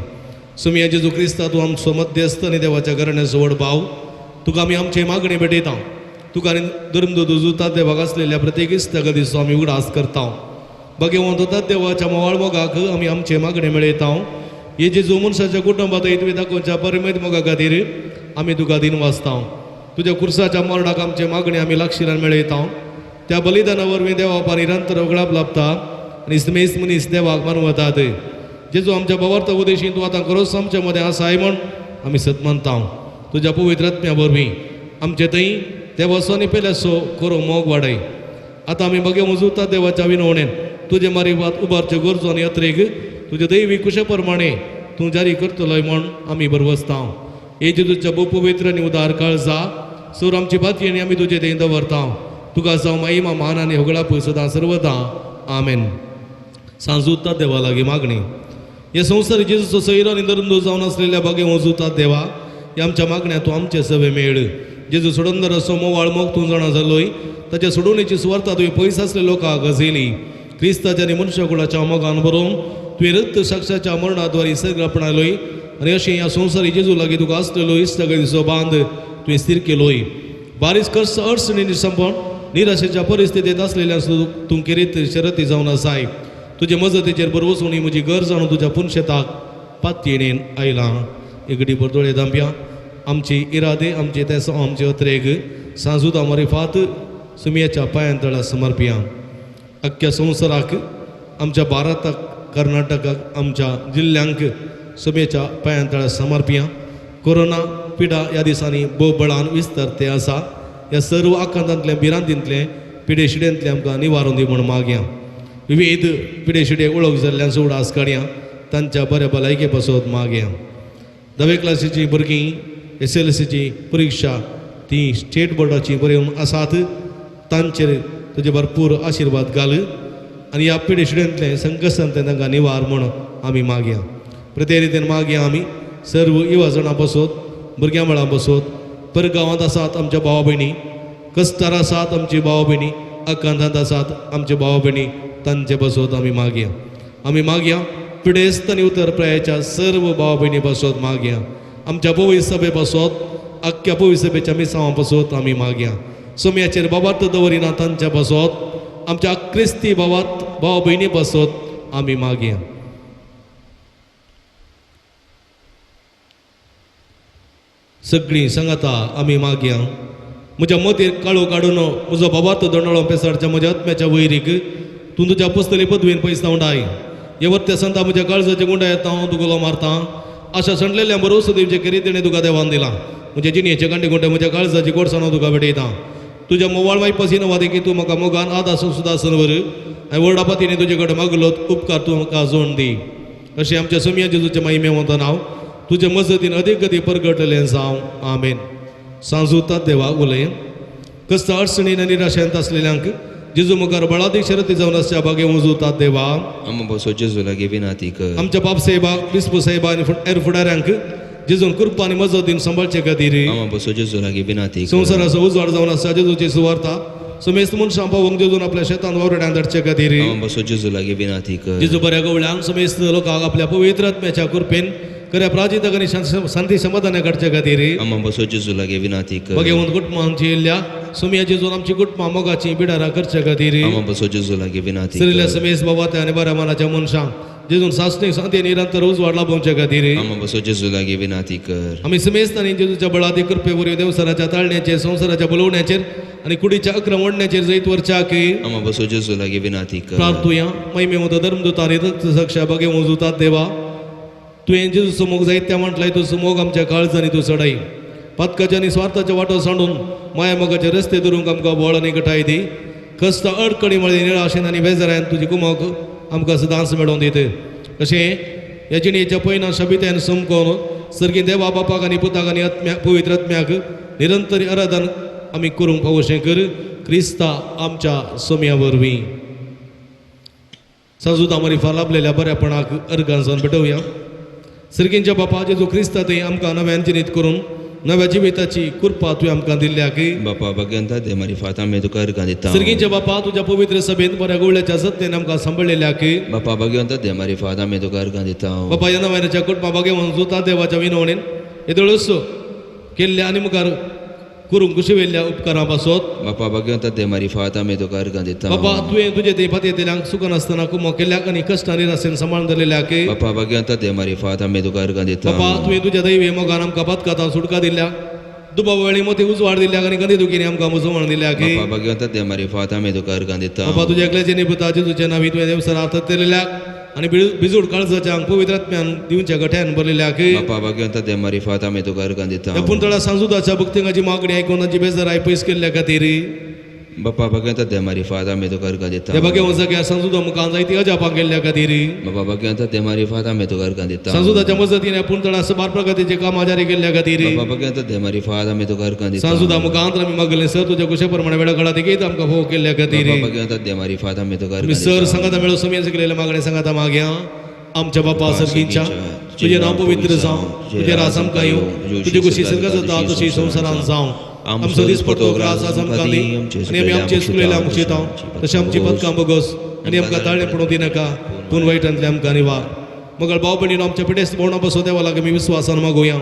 सुमिया जेजू क्रिस्ता, तूं आमचो मध्यस्थ आनी देवाच्या घराण्याचो व्हड भाव, तुका आमी आमचे मागणे भेटयता. तुका आनी धर्म जुता देवाक आसलेल्या प्रत्येक इश्टाक दिसो आमी उगडास करता. भगवंत देवाच्या मोवाळ मोगाक आमी आमचे मागणे मेळयता. हे जेजू मनशाच्या कुटुंबात तुवें दाखोवच्या परिमेत मोगा खातीर आमी तुका दिन वाचता. तुज्या कुर्साच्या मरणाक आमचे मागणे आमी लागशिलान मेळयता. त्या बलिदाना वरवीं देवा निरंतर उगडाप लाभता आनी स्मेस मनीस देवाक मानवतात. जेजू आमच्या भावार्थ उदेशीन तूं आतां खरोच आमच्या मदें आसाय म्हण आमी सत मानता. तुज्या पवित्र आत्म्या वरवीं आमचे थंय देवाचो आनी पेल्याचो खरो मोग वाडय. आतां आमी बगे मुजुता देवाच्या विनवणेन तुजे मारिवात उबारच्यो गरजो आनी अत्रेक तुजे दैवी कुशे प्रमाणे तूं जारी करतलोय म्हण आमी बरवसता. हे जेजूच्या भोव पवित्र आनी उदार काळजा सूर आमची बाती आनी आमी तुजे थंय दवरता. तुका जावं महिमा मान आनी होगळाप सदां सर्वदा. आमेन. सांजुता देवा लागीं मागणी. हे संवसार जेजूचो सैरो आनी धर्म जावन आसलेल्या बागे वजुता देवा, ह्या आमच्या मागण्या तूं आमचे सवे मेळ. जेजू सोडंदर असो मोवाळ मोग तूं जाणा जालोय, ताच्या सोडवणेची सुवार्ता तुवें पयस आसले लोकांक गजयली. क्रिस्ताच्या आनी मनशाकुळाच्या मोगान बरोवन तुवें रक्त साक्षाच्या मरणाद्वारे सगळं आपणालोय आनी अशें ह्या संवसारी जेजू लागीं तुका आसलेलो इश्टागतीचो बांद तुवें स्थीर केलोय. बारीस कर्स अडचणींनी संपण निराशेच्या परिस्थितींत आसलेल्या तूं केरीत शरती जावन आसाय. तुजे मजतीचेर बरवसून ही म्हजी गरज जाणून तुज्या पुनशेताक पातयेन आयलां. एगडी बरदोळे दांब्या आमची इरादे, आमचे तेसो, आमचे अत्रेग सांजुदा मारिफात सुमयाच्या पांयांतळा समर्पिया. अख्ख्या संवसाराक, आमच्या भारताक, कर्नाटकाक, आमच्या जिल्ल्यांक सुमयेच्या पांयांतळा समर्पिया. कोरोना पिडा ह्या दिसांनी भोव बळान विस्तारते आसा. ह्या सर्व आकांतांतलें, भिरांतींतलें, पिडेशिडेंतलें आमकां निवारून दी म्हूण मागया. विविध पिडेशिडे वळख जाल्ल्यान उडास काडया, तांच्या बऱ्या भलायके पासत मागया. धावे क्लासीची भुरगीं SLCची परिक्षा ती स्टेट बोर्डाची बरोवन आसात, तांचेर तुजे भरपूर आशिर्वाद घाल आनी ह्या पिडेशिडेंतलें संकश्टांतलें तांकां निवार म्हूण आमी मागया. प्रत्येक रितीन मागया आमी सर्व युवा जाणां बसत, भुरग्यां मळां बसत, परगांवांत आसात आमच्या भावा भयणी, कस्तार आसात आमची भावा भयणी, आकांतांत आसात आमचे भावा भयणी, तांचे बसत आमी मागया. आमी मागया पिडेस्त आनी उतर प्रायाच्या सर्व भावा भयणी बसत मागया. आमच्या पवी सभे बसत, अख्ख्या पवी सभेच्या मिसांवा बसत आमी मागया. सोम्याचेर बाबार्थ दवरिना तांच्या बसत, आमच्या क्रिस्ती भावात भाव भयणी बसत आमी मागया. सगळीं सांगाता आमी मागया. म्हज्या मतीर काळो काडून म्हजो बाबार्थ दंडळो पेसाडच्या म्हज्या आत्म्याच्या वैरीक तूं तुज्या पसतली पदवीन पयस धांवडाय. हे वर्त्या संता म्हज्या काळजाचे गुंडा येता हांव तुगलो मारता. आशा सांडलेल्या बरोसो दिवचे केरी तेणें तुका देवान दिला. म्हज्या जिणेचे कांडे गुंडे म्हज्या काळजाची गोडसाण हांव तुका भेटयता. तुज्या मोवाळ वायपासी नवा की तूं म्हाका मोगान आदासून सुदासन वर आनी व्हडा पातीने तुजे कडेन मागलो उपकार तूं म्हाका जोड दी. अशें आमच्या सोमया जेजूच्या महिमेवंत नांव तुजे मजतीन अदीक गती परगटलें जावं. आमेन. सांजूता देवा उलय. कस्त अडचणीन आनी निराशेंत आसलेल्यांक जेजू मुखार बळादीक शरती जावन आसच्या बागे उजूतात देवा. आमा बसो जेजू लागीं विनाती कर. आमच्या बाप साहेबा, बिस्पू साहेबा आनी हेर फुडाऱ्यांक जेजून कृपा आनी मजतीन सांबाळचे खातीर आमा बसो जेजू लागीं विनाती कर. संवसाराचो उजवाड जावन आसा जेजूची सुवार्ता समेस्त मनशां पावोवंक जेजून आपल्या शेतान वावराड्यांक धाडचे खातीर आमा बसो जेजू लागीं विनाती कर. जेजू बऱ्या गवळ्यांक समेस्त लोकांक आपल्या पवित्र आत्म्याच्या कृपेन खऱ्या प्राजिताक आनी शांती समाधाना काडचे खातीर आमा बसो जेजू लागीं विनाती कर. भगवंत कुटुंबांची येयल्ल्या सुमया जेजून आमची कुटुंबां मोगाची बिडारां करचे खातीर आमा बसो जेजू लागीं विनाती सरिल्ल्या कर. समेस्त बाबा आनी बऱ्या मनाच्या मनशांक जेजून सासणी शांती निरंतर उजवाड लाभोवचे खातीर आमा बसो जेजू लागीं विनाती कर. आमी समेस्त आनी जेजूच्या बळादी कृपे वरवीं देवसराच्या ताळण्याचेर, संवसाराच्या बोलोवण्याचेर आनी कुडीच्या अक्रम ओडण्याचेर जैत वरच्याक आमा बसो जेजू लागीं विनाती कर. प्रार्थुया. महिमेवंत धर्मदूत आनी सक्षा बगे उजुतात देवा, तुवें जेजूचो मोग जायत्या म्हटलाय तुजो मोग आमच्या काळजांनी तूं चडाय. पातकाच्या आनी स्वार्थाच्या वाटो सांडून माया मोगाचे रस्ते धरूंक आमकां बळ आनी घटाय दी. कश्ट अडकणी म्हळ्यार निराशेन आनी बेजारान तुजी कुमक आमकां सदांच मेळोवन दित. अशें ह्या जिणेच्या पयना शबित्यान समकोन सर्गी देवा बापाक आनी पुताक आनी आत्म्या पवित्र आत्म्याक निरंतर आराधन आमी करूंक पावोशें कर क्रिस्ता आमच्या सोम्या वरवीं. सांजुदा मारिफा लाभलेल्या बऱ्यापणाक अर्गान जावन भेटोवया. सर्गींच्या बापा जेजू क्रिस्ता थंय आमकां नव्यान जिनीत करून नव्या जिविताची कृपा तुवें आमकां दिल्ल्या की बापा भगवंता दे मारिफात आमी तुका अर्गां दिता. सर्गींच्या बापा तुज्या पवित्र सभेंत बऱ्या गवळ्याच्या सत्तेन आमकां सांबाळलेल्या की बापा भगवंता दे मारिफात आमी तुका अर्गां दिता. बापा ह्या नव्याच्या कुटुंबा बागे जुता देवाच्या विनवणेन येदोळूच केल्ल्या आनी मुखार करूंक कुशिवेल्ल्या उपकारां पासत बापा भगवंता दे मारिफात आमी तुका अर्गां दिता. बापा तुवें तुजे ते पातयेतल्यांक सुख नासतना कुमो केल्ल्याक आनी कश्टां निराशेन सांबाळून धरलेल्या की बापा भगवंता दे मारिफात आमी तुका अर्गां दिता. बापा तुवें तुज्या दैवी मोगान आमकां पातकातां सुटका दिल्या, दुबाव वेळी मोती उजवाड दिल्या आनी गंदी दुखीनी आमकां मुजवण दिल्या की बापा भगवंता दे मारिफात आमी तुका अर्गां दिता. बापा तुज्या एकल्याचे निपुता जेजूच्या नांवी तुवें देवसरा थरलेल्याक आनी बिजूड काळजाच्या पवित्र आत्म्यान दिवच्या गठ्यान भरलेल्या की बापा भगवंता दे मारिफात आमी तुका अर्गां दिता. ह्या पुंतळा सांजुदाच्या भक्तिंगाची मागणी आयकून तांची बेजाराय पयस केल्ल्या खातीर बापा भगवंता दे मारिफात आमी तुका अर्गां दिता. ह्या भाग्यवंत जाग्यार सांजुदा मुखार जायती अजापां केल्ल्या खातीर बापा भगवंता दे मारिफात आमी तुका अर्गां दिता. सांजुदाच्या मजतीन ह्या पुंतळा सबार प्रगतीचे काम जारी केल्ल्या खातीर बापा भगवंता दे मारिफात आमी तुका अर्गां दिता. सांजुदा मुखांत आमी मागलें सर तुज्या कुशे प्रमाणे वेळा काळा तिगेत आमकां फोव केल्ल्या खातीर बापा भगवंता दे मारिफात आमी तुका आमी अर्गां सर दिता. सांगाता मेळो समेन शिकलेल्या मागणें सांगाता मागया. आमच्या बापा सर्गींच्या तुजें नांव पवित्र जावं, तुजें राज आमकां येवं, तुजी खुशी स्वर्गात जाता तशी संवसारांत जावं. आमचो दिसपट्टो ग्रास आज आमकां दी आनी आमी आमचे चुकलेले आमकां शितां तशें आमची पदकां बोगस आनी आमकां ताळणें पडूंक दिनाका, पूण वायटांतलें आमकां निवार. मगळ भाव भयणीनो आमच्या पिडेस्त भोवणा बसो देवा लागीं आमी विस्वासान मागोवया.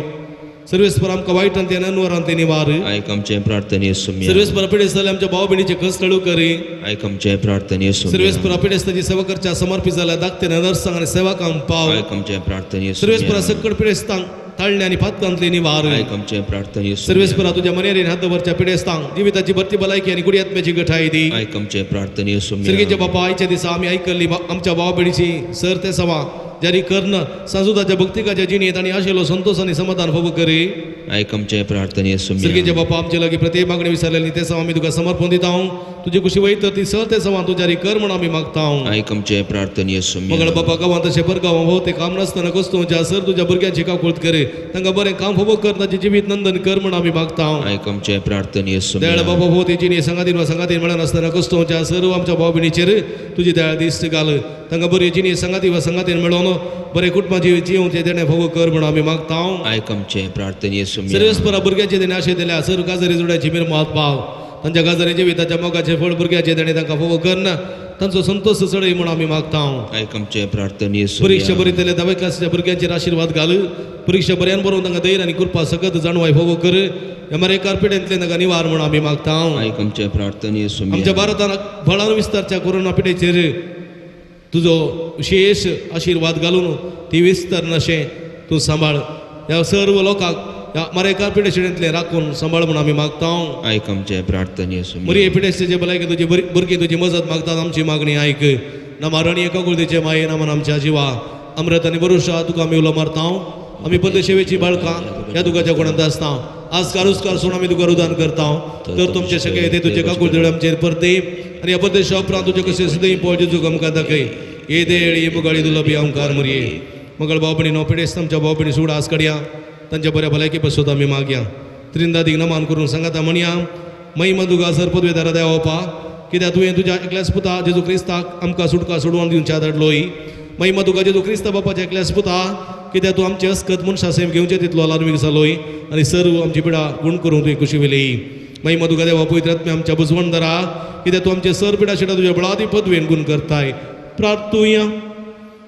सर्वेस्पर आमकां वायटांतलें आनी अनवरांतलें निवार. आयक आमचें प्रार्थने सुम्या. सर्वेस्पर पिडेस्त जाल्यार आमच्या भाव भयणीचे कस लळू करी. आयक आमचें प्रार्थने सुम्या. सर्वेस्पर पिडेस्ताची सेवा करच्या समर्पित जाल्यार धाकटे नर्सांक आनी सेवकांक पाव. आयक आमचें प्रार्थने सर्वेस्पर सुम्या. सकड पिडेस्तांक ताळणे आनी पातकांतले निवार. आयक आमचें प्रार्थने. सर्वेस्परा तुज्या मनेरीन हात दवरच्या पिडेस्तांक जिविताची भरती भलायकी आनी गुडी आत्म्याची गठाय दी. आयक आमचें प्रार्थने. सर्गेच्या बापा, आयच्या दिसा आमी आयकल्ली आमच्या भाव भयणीची सर ते सवा जारी कर्ण सांजुदाच्या भक्तिकाच्या जिणेंत आनी आशिल्लो संतोष आनी समाधान फावो करी. आयक आमचें प्रार्थने. सर्गेच्या बापा, आमचे लागीं प्रत्येक मागणी विचारलेली ते सवा आमी तुका समर्पण दिता. तुजी कुशी वयत ती सर ते सवा तूं जारी कर म्हण आमी मागता. आयक आमचें प्रार्थने. मगळ बापा, गांवांत तशें परगांवां भोव ते काम नासतना कस्तुच्या सर तुज्या भुरग्यांची काकूळत करे, तांकां बरें काम फावो कर, तांचें जिवीत नंदन कर म्हण आमी मागता. आयक आमचें प्रार्थने. दयाळ बाबा, भोव ते जिणे सांगातीन वा सांगातीन मेळनासतना कस्तुच्या सर्व आमच्या भाव भयणीचेर तुजी दयाळ दिश्ट घाल, तांकां बरी जिणे सांगाती वा सांगातीन मेळोवन बरें कुटुंबाची जिवचे देणें फावो कर म्हण आमी मागता. आयक आमचें प्रार्थने. सर्वेस्परा भुरग्याचे देणे आशे दिल्या सर गाजरी जुड्याची मिरमात पाव, तांच्या गाजरी जिविताच्या मोगाचे फळ भुरग्याचे देणे तांकां फावो करना, तांचो संतोष चडय म्हण आमी मागता. आयक आमचें प्रार्थने. परीक्षा बरयतले धावे क्लासीच्या भुरग्यांचेर आशिर्वाद घाल, परीक्षा बऱ्यान बरोवन तांकां धैर्य आनी कृपा सकत जाणवाय फावो कर, ह्या मारेकार पिडेंतले तांकां निवार म्हण आमी मागता. आयक आमचें प्रार्थने. आमच्या भारतान बळान विस्तारच्या कोरोना पिडेचेर तुजो विशेष आशिर्वाद घालून ती विस्तार नशें तूं सांबाळ, ह्या सर्व लोकांक ह्या मारेकार पिडेशिडेंतले राखून सांबाळ म्हूण आमी मागता. आयक आमचें प्रार्थने. मरिये पिडेस्ताचे भलायकी तुजी भुरगीं तुजी मजत मागतात, आमची मागणी आयक. ना मारणी एका कुळतेचे माये नामान आमच्या जिवा अमृत आनी बरुशा तुका आमी उलो मारता. आमी परदेशेवेची बाळकां ह्या तुकाच्या कोणांत आसता, आज कारुस्कार सोड आमी तुका रुदान करता, तर तुमचे शके ते तुजे काकुळतेळ आमचेर परते आनी ह्या परदेशा उपरांत तुजे कशें सदैव पळ जेजूक आमकां दाखय. ये देळ ये मुगाळी दुलबी ओंकार मरये. मगळ भाव भयणीनो, पिडेस्त आमच्या भाव भयणी सुड आज कडया तांच्या बऱ्या भलायकी पसत आमी मागया. त्रिंदादीक नमान करून सांगाता म्हणया, महिमा तुका सर पदवेदारा देवपा, कित्याक तुवें तुज्या एकल्याच पुता जेजू क्रिस्ताक आमकां सुटका सोडोवन दिवच्या धाडलोय. महिमा तुका जेजू क्रिस्ता बापाच्या एकल्याच पुता, कित्याक तूं आमचे अस्कत मनशां सेम घेवचे तितलो लार्मीक जालोय आनी सर्व आमची पिडा गुण करूंक तुवें खुशी वेली. महिमा तुका देवा पवित्र आत्म्या आमच्या बुजवणदारा, कित्याक तूं आमचे सर पिडा शिडा तुज्या बळादी पदवेन गुण करताय. प्रार्थुया.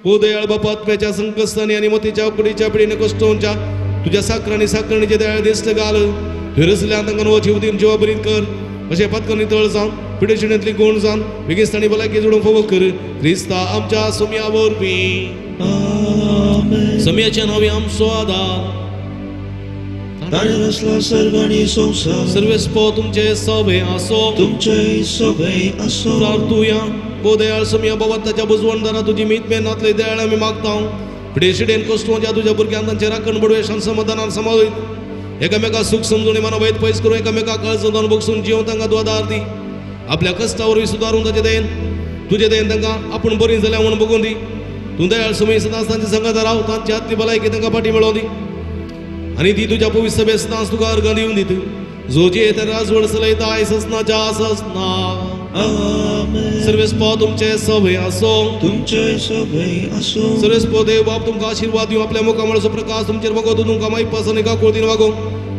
ओ दयाळ बापा, आत्म्याच्या संकस्तानी आनी मतीच्या कुडीच्या पिडीने कश्टोवच्या तुज्या साखर आनी साखरणीचे दयाळ दिश्ट घाल. तुवें रचल्यान तांकां नवो जीव दिवन जिवा बरीत कर, अशें पातकांनी तळ जावन पिडेशिणेंतली गुण जावन बेगिस्तानी भलायकी जोडूंक फावो कर, क्रिस्ता आमच्या सोम्या वरवीं. सोम्याच्या नांवे आमचो आदार. ताणें रचला सर्ग आनी संवसार. सर्वेस्पो तुमचे सभे आसो. तुमचे सभे आसो. प्रार्थुया. भो दयाळ सोम्या भगवंताच्या बुजवणदारा, तुजी मीत मेहनातले दयाळ आमी मागता. पिडेशिडेन कश्टोवच्या तुज्या भुरग्यांक तांचे राखण बडवे शांत समाधानान समावयत एकामेका सुख समजून मना वैत पयस करून एकामेका कळजून बगसून जिवन तांकां तूं आदार दी. आपल्या कश्टा वरवीं सुदारून ताचे दयेन तुजे दयेन तांकां आपूण बरी जाल्या म्हूण बगून दी. तूं दयाळ सुमी सदांच तांचे संगात राव, तांची आतली भलायकी तांकां फाटी मेळोवन दी आनी ती तुज्या पवित्र सभेत सदांच तुका अर्गां दिवन दित, जो जे तर राजवड चलयता आयज ससनाच्या ससना. आमेन. सर्वेस्पो तुमचे सभे आसो. तुमचे सभे आसो. सर्वेस्पो देव बाप तुमकां आशिर्वाद दिवं, आपल्या मुखामळाचो प्रकाश तुमचेर वागो, तो तुमकां मायपास आनी काकुळतीन वागो.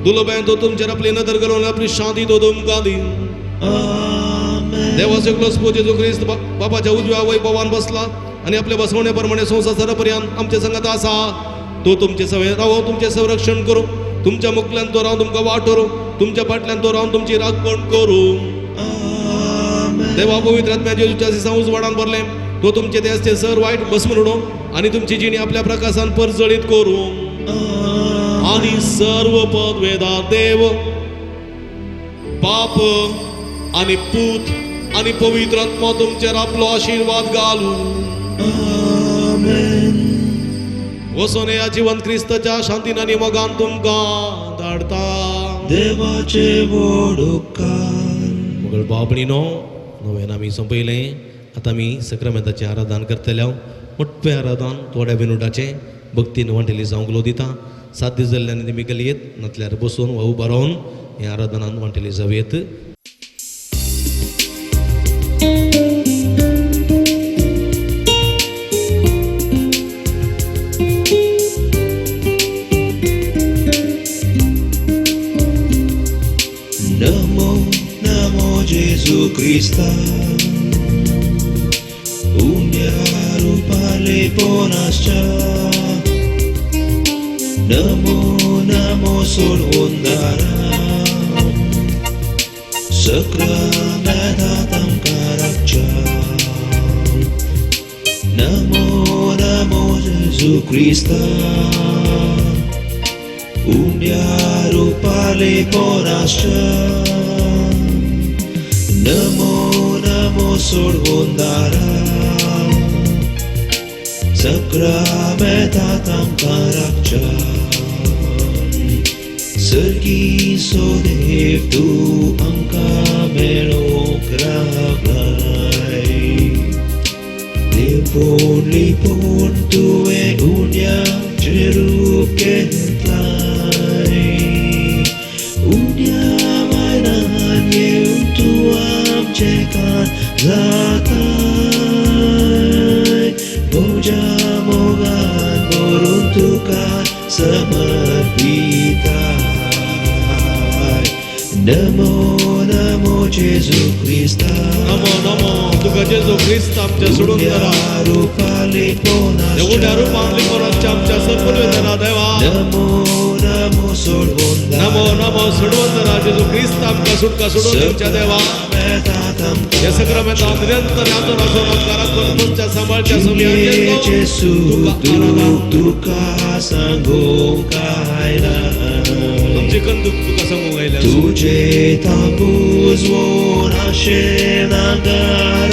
दुलोबेन तो तुमचेर आपली नदर घालून आपली शांती तो तुमकां दी. आमेन. देवाचो एकलोच पूत जेजू क्रिस्त बापाच्या उजव्या वैभवान बसला आनी आपल्या बसवणे प्रमाणे संवसार सरापर्यंत आमचे संगात आसा, तो तुमचे सवे रावो, तुमचें संरक्षण करूं, तुमच्या मुखल्यान तो रावन तुमकां वाट करूं, तुमच्या फाटल्यान तो रावन तुमची राखण करूं. आमेन. देवा पवित्र आत्म्या जेजूच्या दिसा उजवाडान भरलें, तो तुमचे देसचे सर वायट भस्म उडोवं आनी तुमची जिणी आपल्या प्रकाशान परजळीत करूं. आनी सर्व पदवेदार देव बाप आनी पूत आनी पवित्र आत्मा तुमचेर आपलो आशिर्वाद घालू. आमेन. वचोन ह्या जिवन क्रिस्ताच्या शांतीन आनी मोगान तुमकां धाडता. देवाचे व्हड उपकार. मगळ बाबणीनो, नव्यान आमी सोंपयलें. आतां आमी सक्रामेंताचें आराधन करतले. मोटवें आराधन थोड्या मिनुटाचें भक्तीन वांटेली जावंक लो दिता. 7 दीस जाल्ल्यान तुमी गलयेत नातल्यार बसून वा उबो रावन ह्या आराधनान वांटेली जावं. नमो नमो जेजू क्रिस्ता, उम्या रुपाले पोनासच्या. नमो नमो सोडवणदारा, सक्रामेंतांत आमकां राखच्या. नमो नमो जेजू क्रिस्ता. उंड्या रुपाले पोनाश्चा. नमो नमो सोडवंदारा, सक्रामेंतांत आमकां राखच्या. सर्गीचो देव तूं आमकां मेळोवंक रावलाय. देवपण लिपोवन तुवें उंड्याचें रूप घेतलाय. उंड्या मायनान येवन तूं आमचें कान जाताय. म्हज्या मोगान भरून तुका समर्पिताय. नमो नमो जेजू क्रिस्ता, नमो नमो तुका जेजू क्रिस्त आमच्या सोडून करा. रुपाले उंड्या रुपान लिपोवन आमच्या आमच्या सत्पुर्वेदना देवा. नमो नमो सोडवंदारा, नमो नमो सोडवंदरा जेजू क्रिस्त आमकां सुटका सोडून दिवच्या देवा. ह्या सक्रामेंतांत निरंतर याचो आसून आमकां राखून तुमच्या सांबाळच्या सोम्या जेजू तुका आराधना. तुका सांगूंक आयलां. आमचे कंदूक तुका सांगूंक आयल्या. तुजे तांबूजवोन आशेन हांगा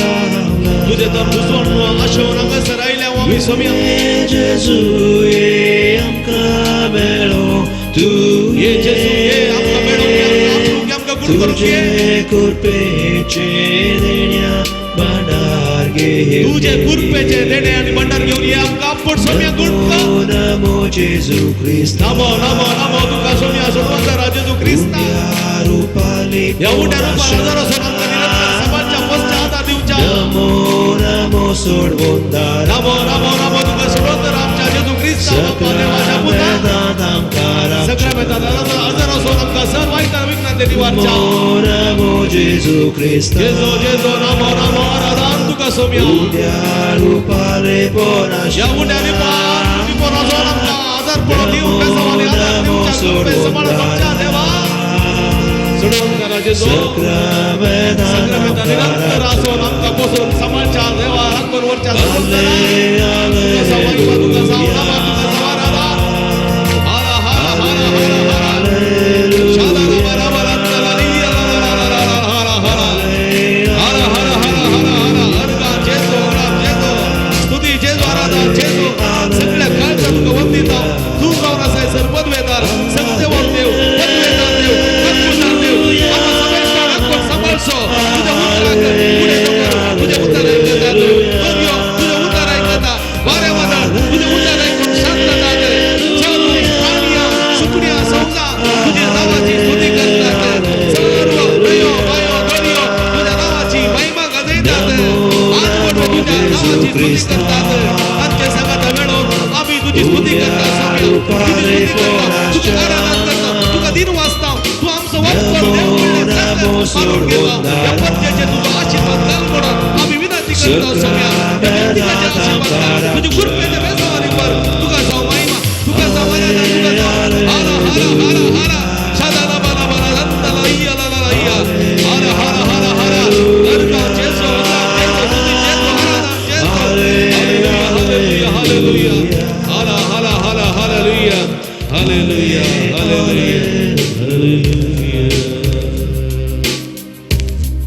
रावलां. तुजे तर बुजवण आशेवन हांगासर आयल्या आमी सोम्या. जेजू ये आमकां मेळो तूं. ये जेजू ये आमकां मेळोवंक ये, आमकां आमकां गुण करूंक ये. तुजे कृपेचे देण्या भांडार घेवन तुजे कृपेचे देणे आनी भांडार घेवन ये आमकां आपोट सोम्या गुण कर. नमो नमो जेजू क्रिस्ता, नमो नमो नमो तुका सोम्या सोडवंतरा जेजू क्रिस्ता. रुपाले ह्या उंड्या रुपान हजारो सोड आमकां निरंतर सांबाळच्या पोसच्या आदार दिवच्या. नमो नमो सोडवंदारा, नमो नमो नमो तुका सोडवंतरा आमच्या जेजू क्रिस्ता बापा देवाच्या पुता. सक्रामेंतांत आमकां राखच्या. सक्रामेंतांत हजारो सोड आमकां सर वायटान विघ्नांत निवारच्या. नमो नमो जेजू क्रिस्ता, जेजू जेजू नमो नमो आराधन तुका सोम्या. उंड्या रुपाले पोनाश्चा. ह्या उंड्या रुपान लिपोवन आसोन आमकां आजार पडो दिवंक बेसावानी आदार दिवच्या कृपे सांबाळून आमच्या देवा. सोडवंतरा जेजू सक्रामेंतांत सक्रामेंतांत निरंतर आसोन आमकां पोसून सांबाळच्या देवा राखून वरच्या सोडवंतरा. तुका साव तुका साव नामा तुका साव आराधन. हरा हरा हरा हरा हरा. शाला रामा रामा रत्तला लिया ला ला ला ला ला हरा हरा. हर हर हर हर हर. अर्घा जेजू राम जेजू स्तुती जेजू आराधना जेजू. सगळ्या काळचा तुका वंदिता. तू जाऊन असाय सर पदवेदार सत्यवान देव पदवेदार देव पदभूषण देव. आमकां समेस्तान राखून सांबाळचो. तुज्या उतराक फुडें दवर. तुज्या उतर आयकतात दर्यो तुज्या उतर आयकता वारें वादळ तुजें उतर आयकून शांत जातात. सर्व प्राणिया सुकण्या संजा तुझ्या नावाची स्तुती करतात. सर्व नयो बायो दर्यो तुझ्या नावाची महिमा गाजयतात. आज तुझ्या नावाची स्तुती करतात. आमच्या संगात मेळून आम्ही तुझी स्तुती करता सोम्या. तुझी स्तुती करता, तुका आराधना करता, तुका दिन वाचता. तूं आमचो वापर देव म्हणलें सगळें मानून घेता. ह्या पत्त्याचे तुजो आशिर्वाद घाल म्हणून आमी विनंती करता सोम्या. ह्या व्यक्तिकाचे आशिर्वाद घाल. तुजे कृपेचे बेसावानी कर. तुका जावं महिमा, तुका जावं आराधना, तुका जावं हरा हरा हरा हरा. शादाला बाला बाला रंतला इया ला ला ला इया. हरा हरा हरा हरा. अर्घा जेजू, जेजू, स्तुती जेजू, आराधना जेजू. हालेलुया, हालेलुया, हरा हरा हरा हालेलुया, हालेलुया, हालेलुया, हालेलुया.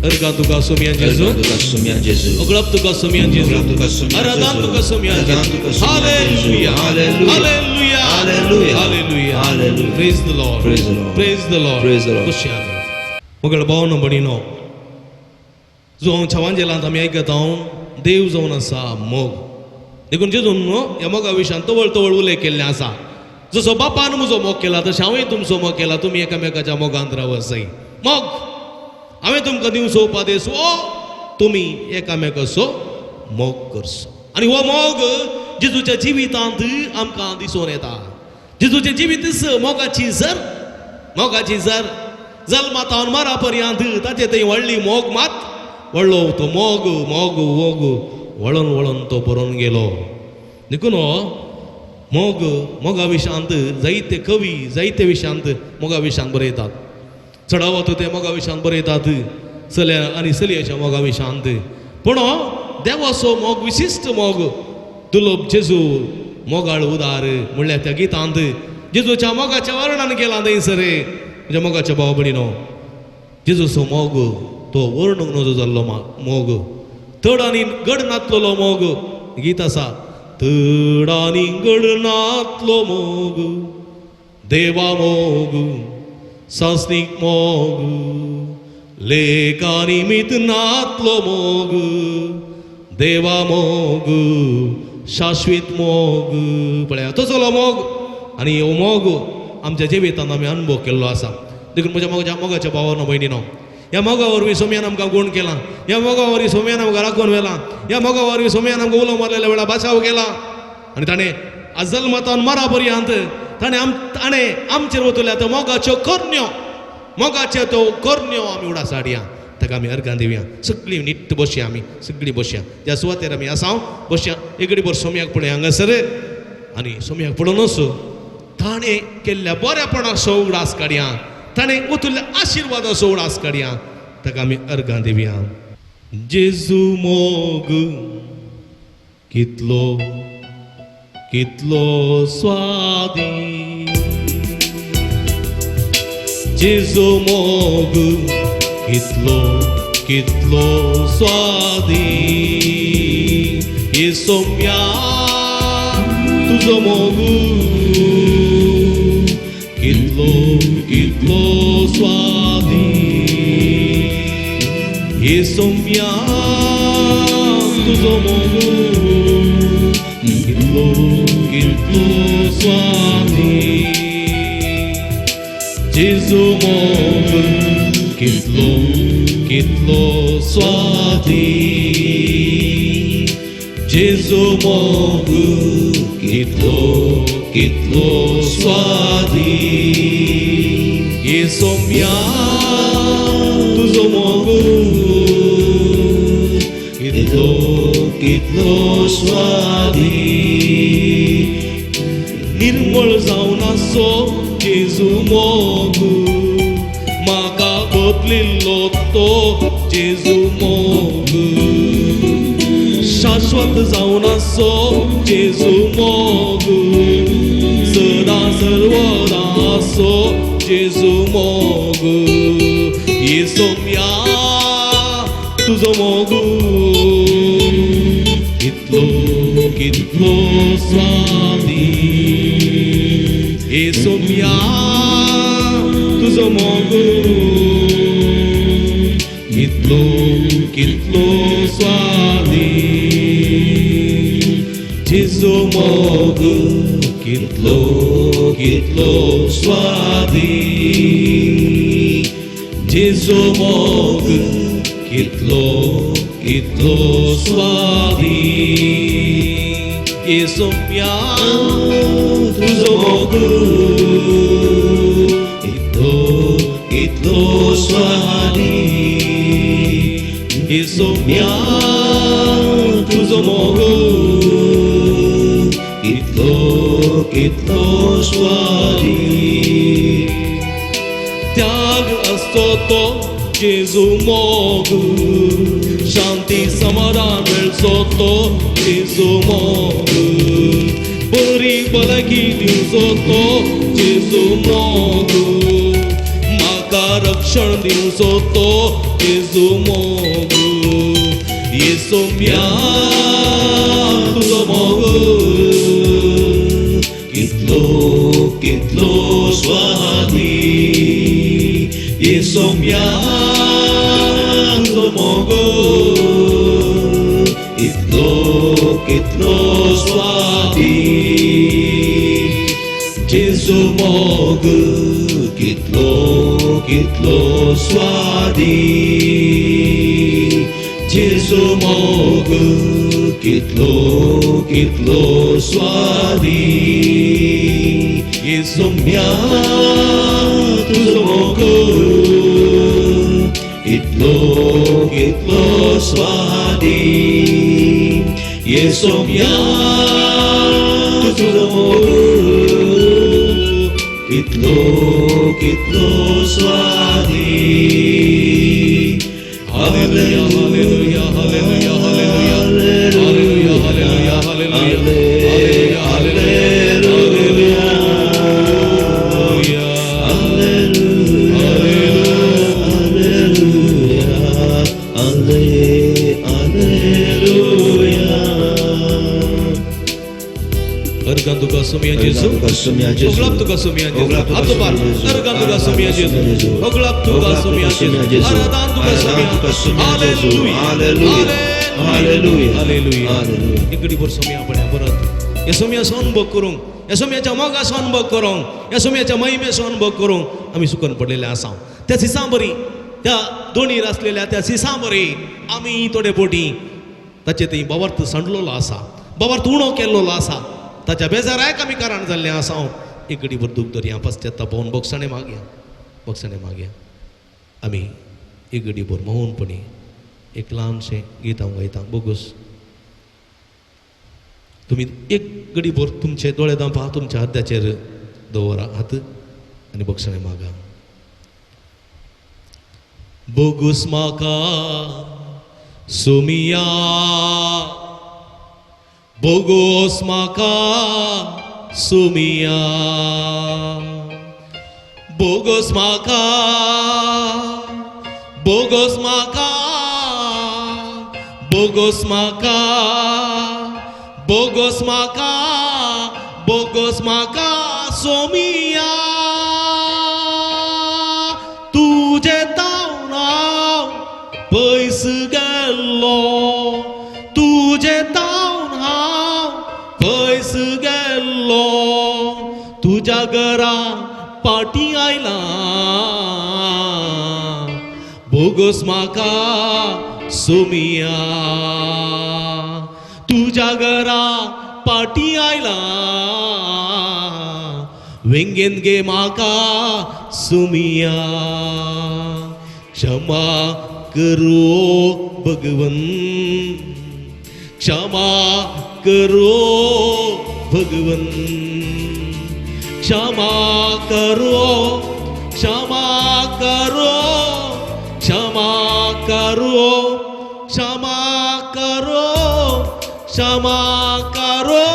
अर्घा तुका सोम्या जेजू. तुका सोम्या जेजू. अगळप तुका सोम्या जेजू. तुका सोम्या आराधन जेजू. तुका सोम्या आराधन जेजू. तुका सोम्या जेजू. Hallelujah, hallelujah. Hallelujah, hallelujah. Hallelujah. Hallelujah. Praise the Lord. Praise the Lord. Praise the Lord. Praise the Lord. खुशी मगळ भावनो भणिनो जो हांव छावांजेलांत आमी आयकता देव जावन आसा मोग. देखून जेजून न्हू ह्या मोगा विशयान तवळ तवळ उलय केल्लें आसा. जसो बापान म्हजो मोग केला तशें हांवें तुमचो मोग केला. तुमी एकामेकाच्या मोगांत रावसय. मोग हांवें तुमकां दिवचो उपादेश हो तुमी एकामेकाचो मोग करचो. आनी हो मोग जेजूच्या जिवितांत आमकां दिसून येता. जेजूचें जिवीतच मोगाची जर मोगाची जर जल्मातावन मरा पर्यंत ताचे थंय व्हडली मोग मात व्हडलो तो मोग मोग मोग वळोन वळोन तो बरोवन गेलो. देखून हो मोग मोगा विशांत जायते कवी जायते विशांत मोगा विशांत बरयतात. चडावत ते मोगा विशांत बरयतात चल्या आनी चलयेच्या मोगा विशांत. पूण हो देवाचो मोग विशिश्ट मोग दुलोब जेजू मोगाळ उदार म्हणल्यार त्या गितांत जेजूच्या मोगाच्या वर्णन केलां थंयसर. म्हज्या मोगाच्या भाव भयणीनो, जेजूचो मोग तो वर्णूंक नजो जाल्लो मोग, तड आनी घडनातलो मोग. गीत आसा, तड आनी घडनातलो मोग, देवा मोग, सासणीक मोग, लेखानी मितनातलो मोग, देवा मोग, शाश्वीत मोग. पळया तसलो मोग. आनी हो मोग आमच्या जिवितांत आमी अनुभव केल्लो आसा. देखून म्हज्या मोगाच्या मोगाच्या भावानो भयणीनो, ह्या मोगा वरवीं सोम्यान आमकां गूण केला, ह्या मोगा वरवीं सोम्यान आमकां राखून व्हेला, ह्या मोगा वरवीं सोम्यान आमकां उलो मारलेल्या वेळार बाचाव केला. आनी ताणें अजल्मतान मरा पर्यंत ताणें ताणें आमचेर वतल्या त्यो मोगाच्यो करण्यो, मोगाच्यो त्यो करण्यो आमी उडास हाडया, ताका आमी अर्गां दिवया. सगळीं नीट्ट बसया, आमी सगळीं बसया ज्या सुवातेर आमी आसा बसया. एकडे बर सोम्याक पळय हांगासर, आनी सोम्याक पळोवनच ताणें केल्ल्या बऱ्यापणाचो उगडास काडया, ताणें वतुल्ल्या आशिर्वादाचो उगडास काडया, ताका आमी अर्गां दिवया. जेजू मोग कितलो कितलो स्वादी, जेजू मोग कितलो कितलो स्वादी, हे सोम्या तुजो मोग कितलो कितलो स्वादी, हे सोम्या तुजो मोग कितलो कितलो स्वादी, जेजू मोग कितलो कितलो स्वादी, जेजू मोग कितलो कितलो स्वादी, हे सोम्या तुजो मोग कितलो कितलो स्वादी, निर्मळ जावन आसो जेजू मोग, म्हाका बदलिल्लो तो जेजू मोग, शाश्वत जावन आसो जेजू मोग, सदां सर्वदा आसो जेजू मोग, हे सोम्या तुजो मोग कितलो कितलो स्वादी, हे सोम्या तुजो मोग कितलो कितलो स्वादी, जेजू मोग कितलो कितलो स्वादी, जेजू मोग कितलो कितलो स्वादी, हे सोम्या तुजो मोग कितलो कितलो स्वादी, हे सोम्या तुजो मोग कितलो कितलो स्वादी, त्याग असतो तो जेजू मोग, शांती समाधान मेळचो तो जेजू मोग, बरी भलायकी दिवचो तो जेजू मोग, म्हाका रक्षण दिवचो तो जेजू मोग, हे सोम्या तुजो मोग कितलो कितलो स्वादी, हे सोम्या तुजो मोग कितलो कितलो स्वादी, जेजू मोग कितलो कितलो स्वादी, जेजू मोग कितलो कितलो स्वादी, हे सोम्या तुजो मोग कितलो कितलो स्वादी, हे सोम्या तुजो मोग कितलो कितलो स्वादी. Hallelujah, hallelujah, hallelujah, hallelujah, hallelujah, hallelujah, hallelujah, hallelujah, hallelujah. आले आलेलुया. अर्गां तुका सोमया जेजू, अर्गां तुका सोमया जेजू. ओगलाप तुका सोमया जेजू. ओगलाप तुका आतोबार सोमया जेजू. अर्गां तुका सोमया जेजू, ओगलाप तुका सोमया जेजू, आरादान तुका आरादान तुका सोमया. सोमया जेजू. Hallelujah, hallelujah, hallelujah, hallelujah. एक घडीभर सोमया पळया परत ह्या सोमयाचो अनुभव करूंक, ह्या सोमयाच्या मोगाचो अनुभव करूंक, ह्या सोमयाच्या महिमेचो अनुभव करूंक आमी सुकून पडलेले आसा. त्या सिसां बरी, त्या दोणीर आसलेल्या त्या सिसां बरी आमी थोडे पोटी ताचे थंय बाबार्थ सांडलेलो आसा, बाबार्थ उणो केल्लो आसा, ताच्या बेजाराक आमी कारण जाल्लें आसा. एक घडीभर दूख दरया, पश्चाताप पावून बोगसाणे मागया, बोगसाणे मागया. आमी एक घडीभर मौनपणी एक ल्हानशें गीत हांव गायता. बोगूस तुमी एक घडीभर तुमचे दोळे दांपा, तुमच्या हद्द्याचेर दवरा हात आनी बोगसाणे मागा. बोगूस म्हाका सोमिया, बोगोस म्हाका सोमिया, बोगोस म्हाका, बोगोस म्हाका, बोगोस म्हाका, बोगोस म्हाका, बोगोस म्हाका सोमिया. तुजे तावन हांव पयस गेल्लो, तुजे तावन हांव पयस गेल्लो, तुज्या घरा पाटी आयला. बोगोस म्हाका सोमिया, तुज्या घरा पाटी आयला, वेंगेन गे म्हाका सोमिया. क्षमा करो भगवन, क्षमा करो भगवन, क्षमा करो, क्षमा करो, क्षमा करो, क्षमा करो, क्षमा करो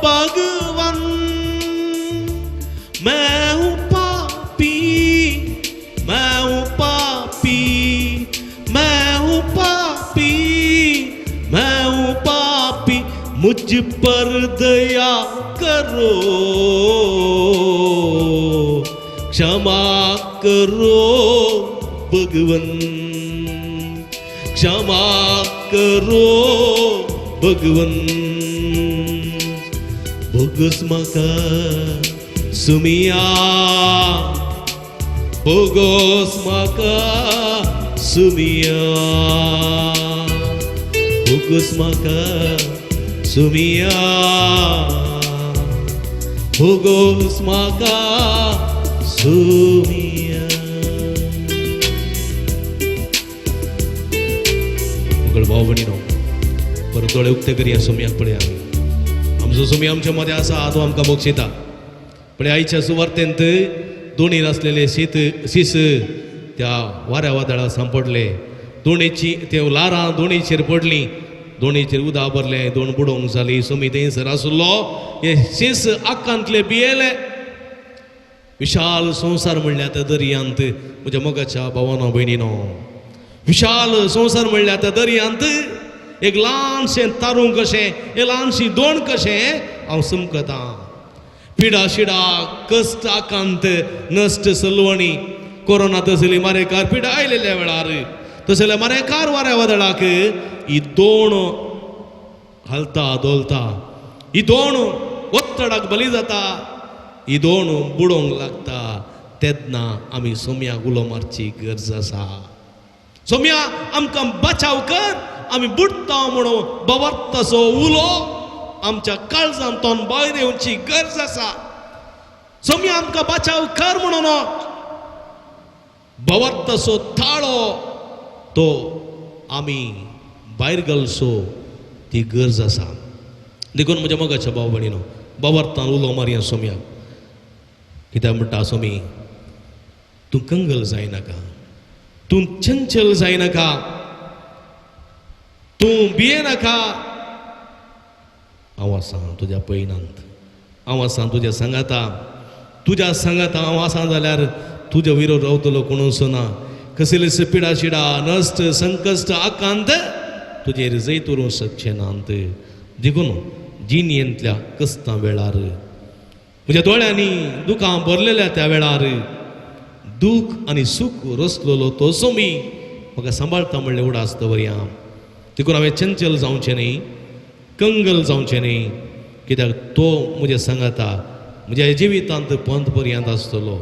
भगवन. मैं हूँ पापी, मैं हूँ पापी, मैं हूँ पापी, मैं हूँ पापी, मुझ पर दया करो, क्षमा करो भगवन, क्षमा करो भगवन. बोगस म्हाका सुमिया, बोगस म्हाका सुमिया, बोगस म्हाका सुमिया, बोगस म्हाका सुमिया. मुगळ भाव भयणीनो, परत दोळे उक्ते करया, सोमयाक पळया. आमचो सोमी आमच्या मदें आसा, तो आमकां बक्षिता. पळय आयच्या सुवार्तेंत दोणीर आसलेले शीत शीस त्या वाऱ्या वादळा सांपडले. दोणीची ते ल्हारां दोणीचेर पडलीं, दोणीचेर उदक भरलें, दोण बुडोवंक जाली. सोमी थंयसर आसलो, हे शीस आकांतले भियेले. विशाल संवसार म्हणल्यार त्या दर्यांत म्हज्या मोगाच्या भावानो भयणीनो, विशाल संवसार म्हणल्यार त्या दर्यांत एक ल्हानशें तारूं कशें, एक ल्हानशी दोण कशें हांव चमकतां. पिडा शिडा कश्ट आकांत नश्ट सलवणी कोरोना तसली मारेकार पिडा आयलेल्या वेळार, तसल्या मारेकार वाऱ्या वादळाक ही दोण हालता धोलता, ही दोण ಒತ್ತಡಕ್ಕೆ ಬಲಿ जाता, ही दोण बुडोवंक लागता. तेन्ना आमी सोम्याक उलो मारची गरज आसा. सोम्या आमकां बचाव कर, आमी बुडटा म्हणून बवर्ताचो उलो आमच्या काळजान तोंड भायर येवची गरज आसा. सोम्या आमकां बचाव कर म्हणून बवर्ताचो थाळो तो आमी भायर घालचो ती गरज आसा. देखून म्हज्या मोगाच्या भाव भयणीनो, बवर्तान उलो मारया सोम्या. कित्याक म्हणटा सोमी, तूं कंगल जायनाका, तूं चंचल जायनाका, तूं भियेनाका. हांव आसा तुज्या पयनांत, हांव आसा तुज्या सांगाता, तुज्या सांगाता हांव आसा जाल्यार तुज्या विरोध रावतलो कोणूच ना. कसलेच पिडा शिडा नश्ट संकश्ट आकांत तुजेर जैत उरूंक शकचे नात. देखून जिणेंतल्या कश्टां वेळार म्हज्या दोळ्यांनी दुकां भरलेल्या त्या वेळार दूख आनी सूख रसलेलो तो सोमी म्हाका सांबाळटा म्हणलें उडास दवरया. देखून हांवें चंचल जावचें न्ही, कंगल जावचें न्ही, कित्याक तो म्हज्या सांगाता म्हज्या जिवितांत पंत पर्यंत आसतलो.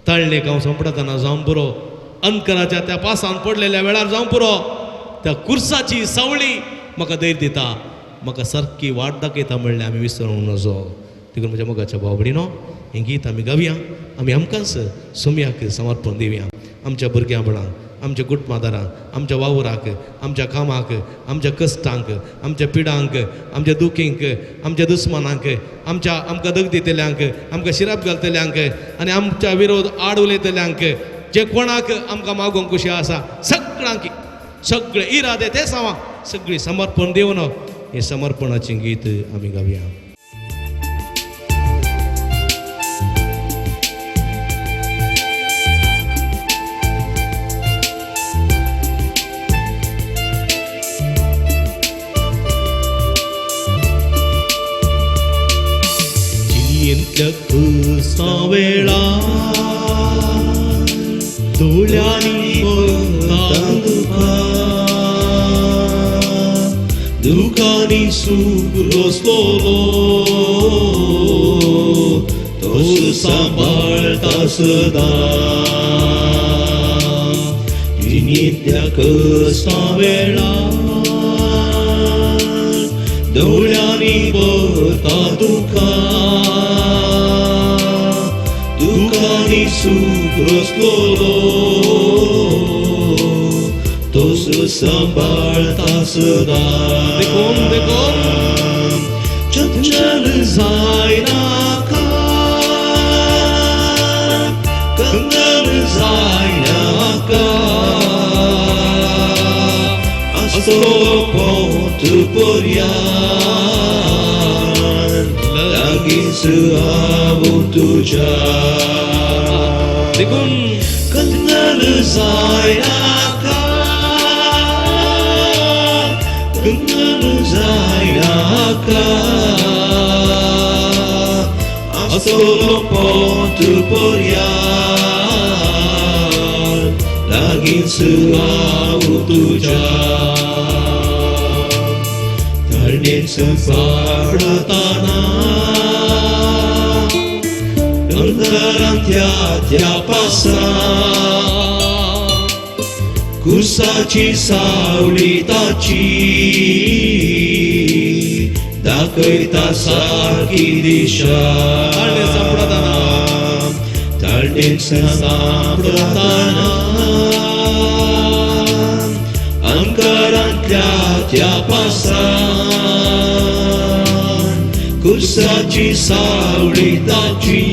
ताळणेक हांव सांपडटना जावं पुरो, अंतराच्या त्या पासांत पडलेल्या वेळार जावं पुरो, त्या कुर्साची सावळी म्हाका धैर्य दिता, म्हाका सारकी वाट दाखयता म्हणल्यार आमी विसरूंक नजो. देखून म्हज्या मोगाच्या भाव भयणीनो, हें गीत आमी गावया, आमी आमकांच सोम्याक समर्पण दिवया. आमच्या भुरग्यां बळांक, आमच्या कुटुंबादारांक, आमच्या वावराक, आमच्या कामाक, आमच्या कश्टांक, आमच्या पिडांक, आमच्या दुखींक, आमच्या दुस्मानांक, आमच्या आमकां दग दितल्यांक, आमकां शिराप घालतल्यांक आनी आमच्या विरोध आड उलयतल्यांक, जे कोणाक आमकां मागोवंक खुशी आसा सगळ्यांक सगळे इरादे ते सांवा सगळी समर्पण दिवन हें समर्पणाचें गीत आमी गावया. जिणेंतल्या कश्टां वेळार दोळ्यांनी भरता दुकां, दुकांनी सूख रसलोलो तो सांबाळटा सदां. जिणेंतल्या कश्टां वेळार दोळ्यांनी भरता दुकां, दुकांनी सूख रसलोलो तोस सांबाळटा सदां. देखून देखून चंचल जायनाका, कंगल जायनाका, असो पोंत पर्यान लागींच हांव तुज्या. देखून कंगल जायनाका, कंगल जायनाका, असलो पोंत पर्यान लागींच हांव तुज्या. धरणेन सांबाळताना अंतरांतल्या त्या पासां कुसाची सावळी ताची दाखयता सारकी दिशा. ताळणेन सांपडताना, ताळणेन सांपडताना अंकारांतल्या त्या पासां कुसाची सावळी ताची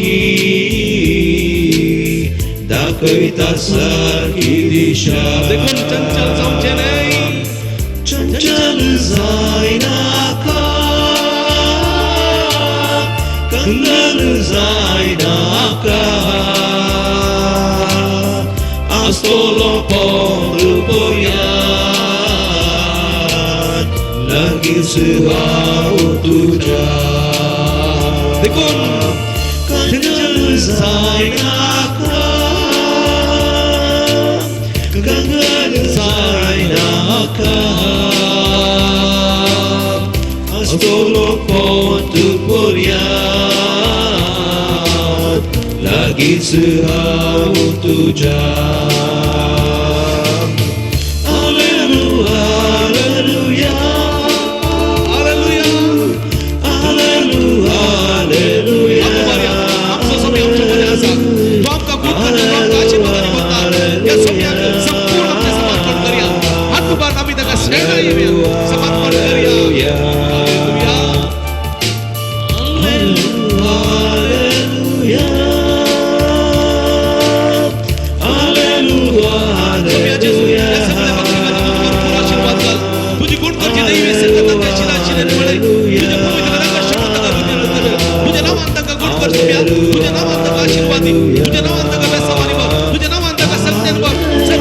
दाखयता सारकी दिशा. देखून चंचल जावचें न्हय, चंचल जायनाका, कंगल जायनाका, आसतलो पोंत पर्यान लागींच हांव तुज्या. देखून कंगल जायनाका, कंगल जायनाका, आसतलो पोंत पर्यान लागींच हांव तुज्या. Hallelujah, hallelujah, hallelujah, hallelujah. आमचो सोमी आमच्या मदें आसा, तो आमकां गुण करता, तो आमकां आशिर्वादांनी भरता. ह्या सोम्याक संपूर्ण आमचें समर्पण करया. हात उबारून आमी ताका शरण येवया, समर्पण करया. Hallelujah, hallelujah, सोम्या जेजू, ह्या सगळ्या भक्तांनी तूं भरपूर आशिर्वाद घाल. तुजी गुण करची दैवी संगत तांच्या शिराशिरांनी वळय. तुज्या पवित्र रंगात शपथ ताका बुद्धी दितले. तुज्या नांवान ताका गुण कर सोम्या, तुज्या नांवान ताका आशिर्वाद दी, तुज्या नांवान ताका बेसावानी भर, तुज्या नांवान ताका सत्यान भर. सर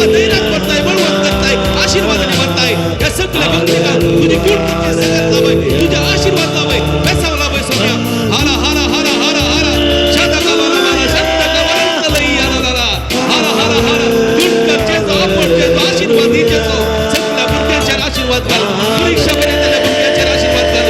आमकां धैर्याक भरताय, बळवंत करताय, आशिर्वादांनी भरताय. ह्या सगळ्या भक्तिकांक तुजी गुण सगळ्यात लावय, तुझ्या आशीर्वाद लावय, बेसाव लावय सोम्या. हारा हारा हारा हारा हारा शादा कवारा हारा शब्द कवारा तलई यारा लारा हारा हारा हारा. गुण कर जेजो, आपण जेजो, आशीर्वाद दी जेजो. सगळ्या भुरग्यांचेर आशीर्वाद घाल. परीक्षा बरयतल्या भुरग्यांचेर आशीर्वाद घाल.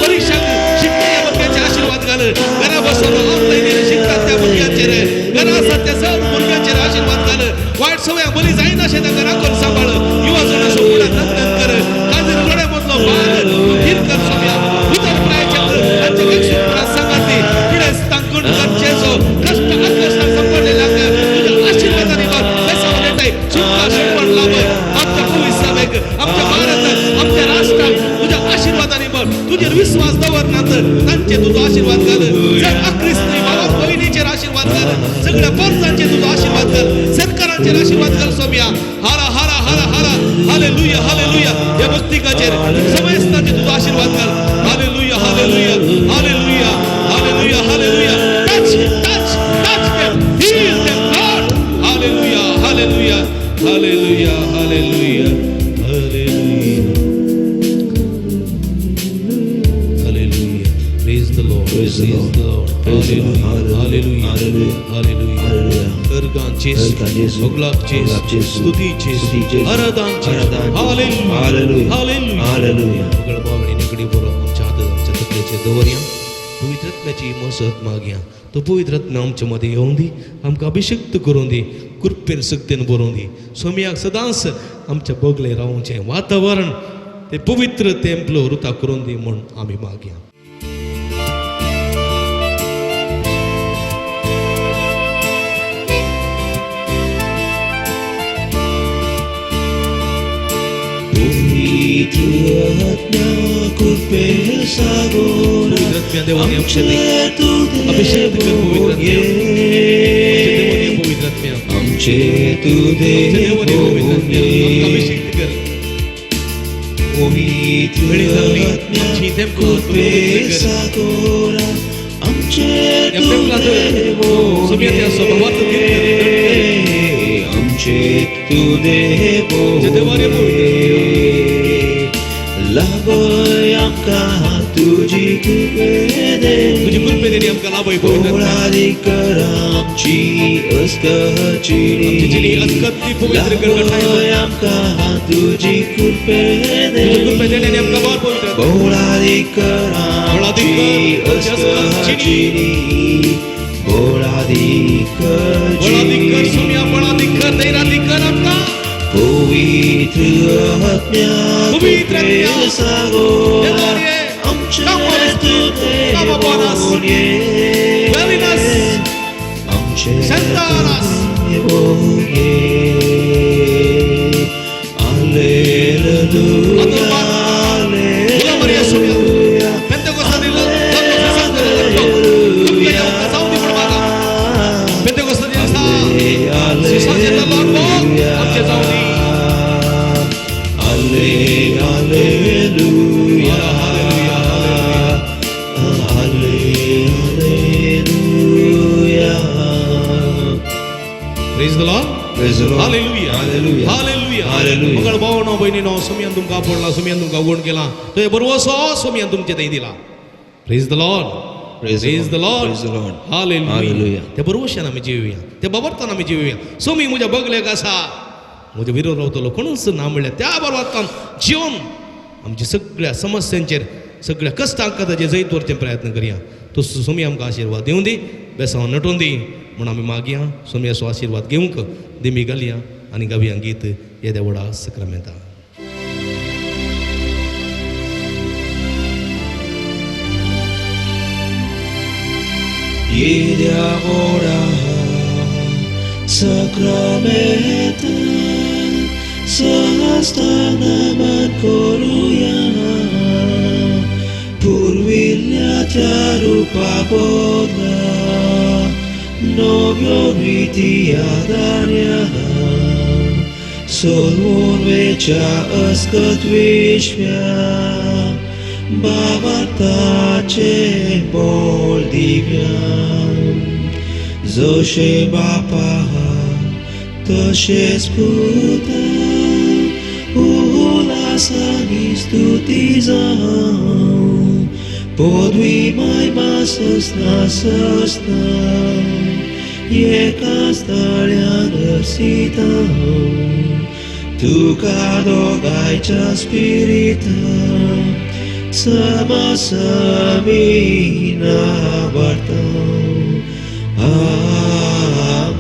परीक्षा शिकतल्या भुरग्यांचेर आशीर्वाद घाल. घरा बसून ऑनलायन शिकतात त्या भुरग्यांचेर, घरा आसात त्या सर्व भुरग्यांचेर आशीर्वाद घाल. वायट सवय बरी जायनाशें तांकां राखून सांबाळ. युवा जणांचो फुडार नंदन कर. काजर डोळ्या मदलो भार तूं थीर कर सोम्या. उतर प्रायचें तांचे एकसुरपणान सांगात दी. पिडेस्तांक गुण कर जेजो. कश्ट आकश्टांक सांपडलेल्यांक तुज्या आशिर्वादांनी भर. बेसांव नेटाय सुटका शिकवण लावय. आमच्या पुलिसांक, आमच्या भारताक, आमच्या राष्ट्राक तुज्या आशिर्वादांनी भर. तुजेर विश्वास दवरनात तांचे तुजो आशिर्वाद घाल. जर अक्रिस्ती भावा भयणीचेर आशिर्वाद घाल. सगळ्या पोरसांचेर तुजो आशिर्वाद घाल. सरकारांचेर आशिर्वाद घाल सोम्या. हारा हारा हारा हारा हालेलुया हालेलुया. ह्या भक्तिकाचेर समयस्तांचेर तुजो आशिर्वाद घाल. Hallelujah hallelujah hallelujah hallelujah hallelujah. Touch touch touch them, heal them Lord. Hallelujah hallelujah hallelujah hallelujah hallelujah hallelujah. Praise the Lord. Praise the Lord. Lord. Praise the Lord. Hallelujah. Hallelujah. Hallelujah. Hallelujah. करगान Jesu. करगान Jesu. मोगलाक Jesu. मोगलाक Jesu. स्तुती Jesu. स्तुती Jesu. आराधन Jesu. आराधन Jesu. Hallelujah. Hallelujah. Hallelujah. Hallelujah. मगळ बावळी Nigdi बरो आमच्या हातात आमच्या तकलेचेर दवरया. पवित्र आत्म्याची मसत मागया. तो पवित्र आत्मा आमच्या मदें येवंक दी. आमकां अभिषिक्त करूं दी. कृपेन सक्तेन बरोवं दी. सोमयाक सदांच आमच्या बगले रावचें वातावरण ते पवित्र तेंपलो रुता करून दी म्हूण आमी मागया. पवित्र आत्म्या कृपे सागोरा पवित्र आत्म्या देवाने आमचे अभिषेक कर पवित्र आत्म्या. आमचे देवाने पवित्र आत्म्या. आमचे तूं आमचे देवाने पवित्र आत्म्या. आमकां अभिषेक कर. पवित्र वेळी जाल्ली आत्म्या आमची तेंपलां तूं कृपे पवित्र कर. सागोरा आमचे ह्या तूं तेंपलांत सोम्या त्या स्वभावात थीर कर, दंड कर. आमचे तूं आमच्या देवाने पवित्र लाभय आमकां तुजी कृपे दे. तुजी कृपे देणी आमकां लाभय पवित्र आत्म्या. बोळारी कर आमची अस्कची. आमची जिणी अस्कत ती पवित्र कर गठाय. लाभय आमकां तुजी कृपे दे. तुजी कृपे देण्याने आमकां भर पवित्र आत्म्या. बोळारी कर बोळादी आमची कर आमची अस्कची. बोळादी कर बळादी कर सोम्या, बळादी कर, धैर्यादी कर आमकां. पवित्र आत्म्या पवित्र आत्म्या, कृपे सागोरा देवाने, आमचे come Holy Spirit, come upon us. Dwell in us. आमचे Strengthen us. देवोगे. Hallelujah, Mula Maria Saumya. Hallelujah. पेंतेकोस्तानी जाल्लो फेसांत जाल्लो तुमकां आमकां जावं दी म्हूण मागा. पेंतेकोस्तानी दिसा सिसाचें जाल्लो अनुभव आमचें जावं दी. Hallelujah. Hallelujah, Hallelujah. Praise the Lord. Praise the Lord. Hallelujah. Hallelujah. Hallelujah. Hallelujah. मंगळ भावनो भयणीनो सोमयान तुमकां आपडला, सोमयान तुमकां उगोण केला, तो बरवसो सोमयान तुमचे थंय दिला. Praise the Lord. Praise the Praise the Lord. Lord. Praise the Lord. Hallelujah. Hallelujah. त्या बरवशान आमी जिवया, त्या बाबरतान आमी जिवया. सोमी म्हज्या बगलेक आसा, म्हज्या विरोध रावतलो कोणूच ना म्हणल्यार त्या बरवातान जिवन आमच्या सगळ्या समस्यांचेर, सगळ्या कश्टांक ताजेर जैत व्हरचें प्रयत्न करया. तो सोमी आमकां आशिर्वाद दिवं दी, बेसांव नटून दी म्हूण आमी मागया. सोमयाचो आशिर्वाद घेवंक दिमी घालया आनी गावया गीत येद्या व्हडा सक्रामेंता. येद्या व्हडा सक्रामेंतान सहस्तान नमन करुया. पुर्विल्ल्या त्या रुपा बदला नव्यो रिती आदारया. सोलवून वेच्या अस्कत विश्व्या बाबाताचे बोल दिव्या. जशें बापा तशेंच पुता उल्हासांनी स्तुती जावं पदवी महिमा ससना ससना एकाच ताळ्यान रसिता तुका दोगांयच्या स्पिरिता समासमीना वाडता. आमेन.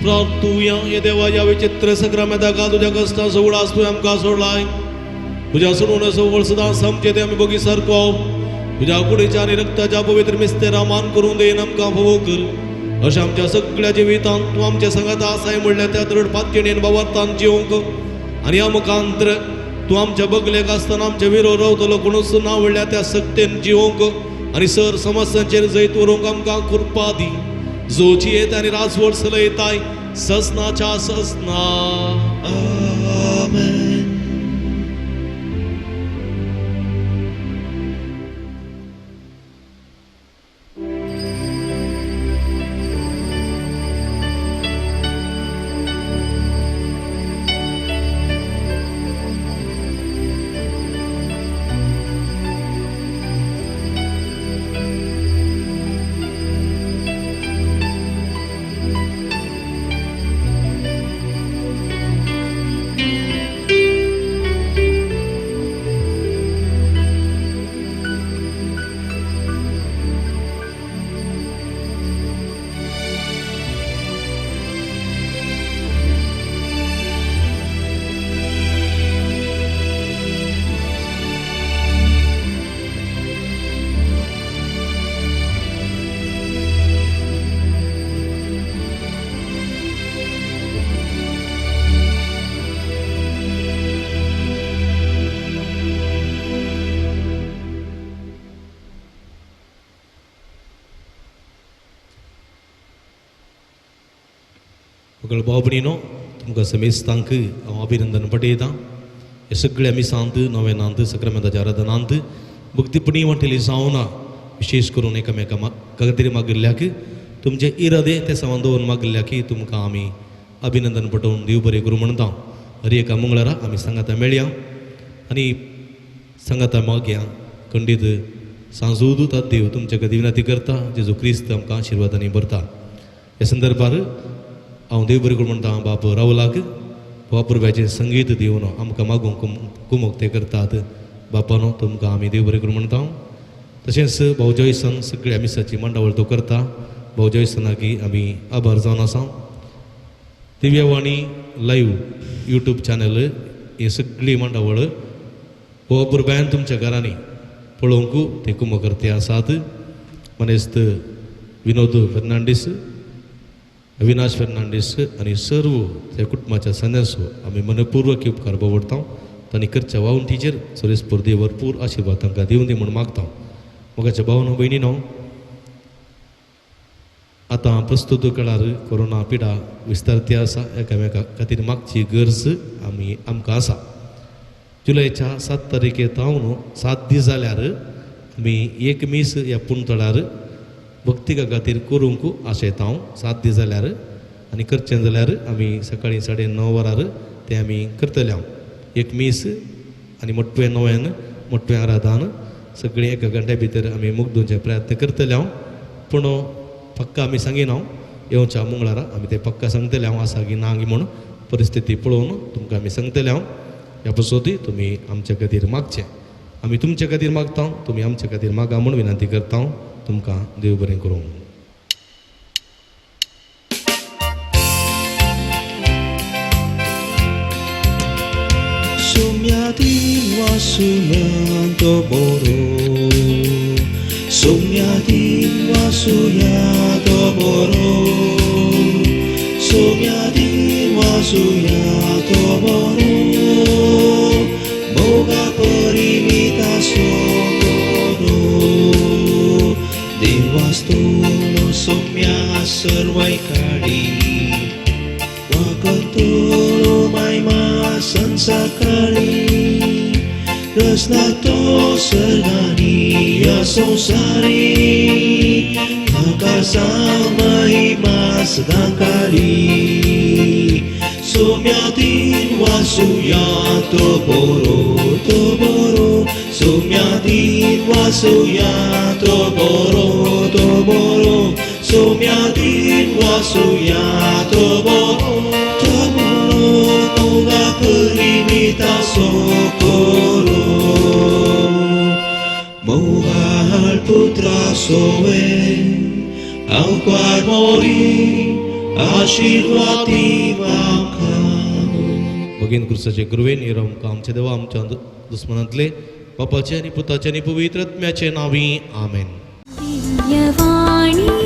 प्रार्थुया. हे देवा, ह्या विचित्र सक्रामेंताक तुज्या कश्टांचो उडास तुवें आमकां सोडलाय. तुज्या सोडून सवळ सदां समचे ते आमी बगी सारको तुज्या कुडीच्या आनी रक्ताच्या पवित्र मिस्तेरा मान करून देन आमकां फावो कर. अशें आमच्या सगळ्या जिवितांत तूं आमच्या सांगाता आसाय म्हणल्यार त्या दृढ पातयेन बाबार्थान जिवंक आनी ह्या मुखांतर तूं आमच्या बगलेक आसतना आमच्या विरो रावतलो कोणूच ना म्हणल्यार त्या सक्तेन जिवंक आनी सर समस्यांचेर जैत व्हरूंक आमकां कृपा दी. जोची येत आनी राजवट चलयताय ससनाच्या ससना. आमेन. मगळ भाव भयणीनो, तुमकां समेस्तांक हांव अभिनंदन पटयतां. हे सगळ्या मिसांत नवेनांत सक्रामेंताच्या आराधनांत भक्तीपणी वांटेली जावना विशेष करून एकामेका खातीर मागिल्ल्याक तुमचे इरादे ते सवान दवरून मागिल्ल्याक तुमकां आमी अभिनंदन पटोवन देव बरें करूं म्हणटा. हर एका मंगळारा आमी सांगाता मेळया आनी सांगाता मागया. खंडीत सांजूद देव तुमच्या खातीर विनंती करता. जेजू क्रिस्त आमकां आशिर्वादांनी भरता. ह्या संदर्भार हांव देव बरें करूं म्हणटा. बाप रावलाक बापुरब्याचें संगीत दिवन आमकां मागूंक कुमोक ते करतात. बापानो तुमकां आमी देव बरें करूं म्हणटा. तशेंच भाव जॉयसन सगळ्या मिसाची मांडावळ तो करता. भाव जॉयसनाकी आमी आभार जावन आसा. दिव्यवाणी लायव्ह यूट्यूब चॅनल हे सगळी मांडावळ बापुरब्यान तुमच्या घरांनी पळोवंक ते कुमो करते आसात. मनेस्त विनोद फेर्नांडीस, अविनाश फेर्नांडीस आनी सर्व त्या कुटुंबाच्या सदस्यो आमी मनपूर्वक उपकार बावडटा. तांणी करच्या वावंटीचेर सरेस्पर देव भरपूर आशिर्वाद तांकां दिवं दी म्हूण मागता. मोगाच्या भावनो भयणीनो, आतां प्रस्तुत काळार कोरोना पिडा विस्तारती आसा. एकामेका खातीर मागची गरज आमी आमकां आसा. जुलयच्या 7 तारखे तावन 7 दीस जाल्यार आमी एक मीस ह्या पुणतळार भक्तिका खातीर करूंक आशेता हांव. 7 दीस जाल्यार आनी करचें जाल्यार आमी सकाळीं 9:30 वरार तें आमी करतले हांव. एक मीस आनी मोटवें नव्यान मोटवें आराधन सगळीं एका घंट्या भितर आमी मुगदुवचे प्रयत्न करतले हांव. पूण पक्का आमी सांगिना हांव. येवच्या मंगळारा आमी तें पक्का सांगतले हांव आसा की ना गी म्हूण परिस्थिती पळोवन तुमकां आमी सांगतले हांव. ह्या पसोती तुमी आमच्या खातीर मागचें, आमी तुमच्या खातीर मागता, तुमी आमच्या खातीर मागा म्हूण विनंती करता. तुमकां देव बरें करूं. Rasnato sergani ya sonsari Nakasama ima sedangkan जाली सोम्यातीन वासुया तो बरो तो बरो सोम्यातीन वासुया तो बरो तो बरो सोम्यातीन वासुया तो बरो तो बरो मोगा परिमिता सोकोरो मोगाळ पुत्रा सोवे आंवकार मोरी आशीर्वादी आमकां. भगीन क्रुसाचे कृवेन हे आमकां आमच्या देवा आमच्या दुस्मनांतले बापाचे आनी पुताचे आनी पवित्र आत्म्याचे नांवी आमेन. दिव्यवाणी.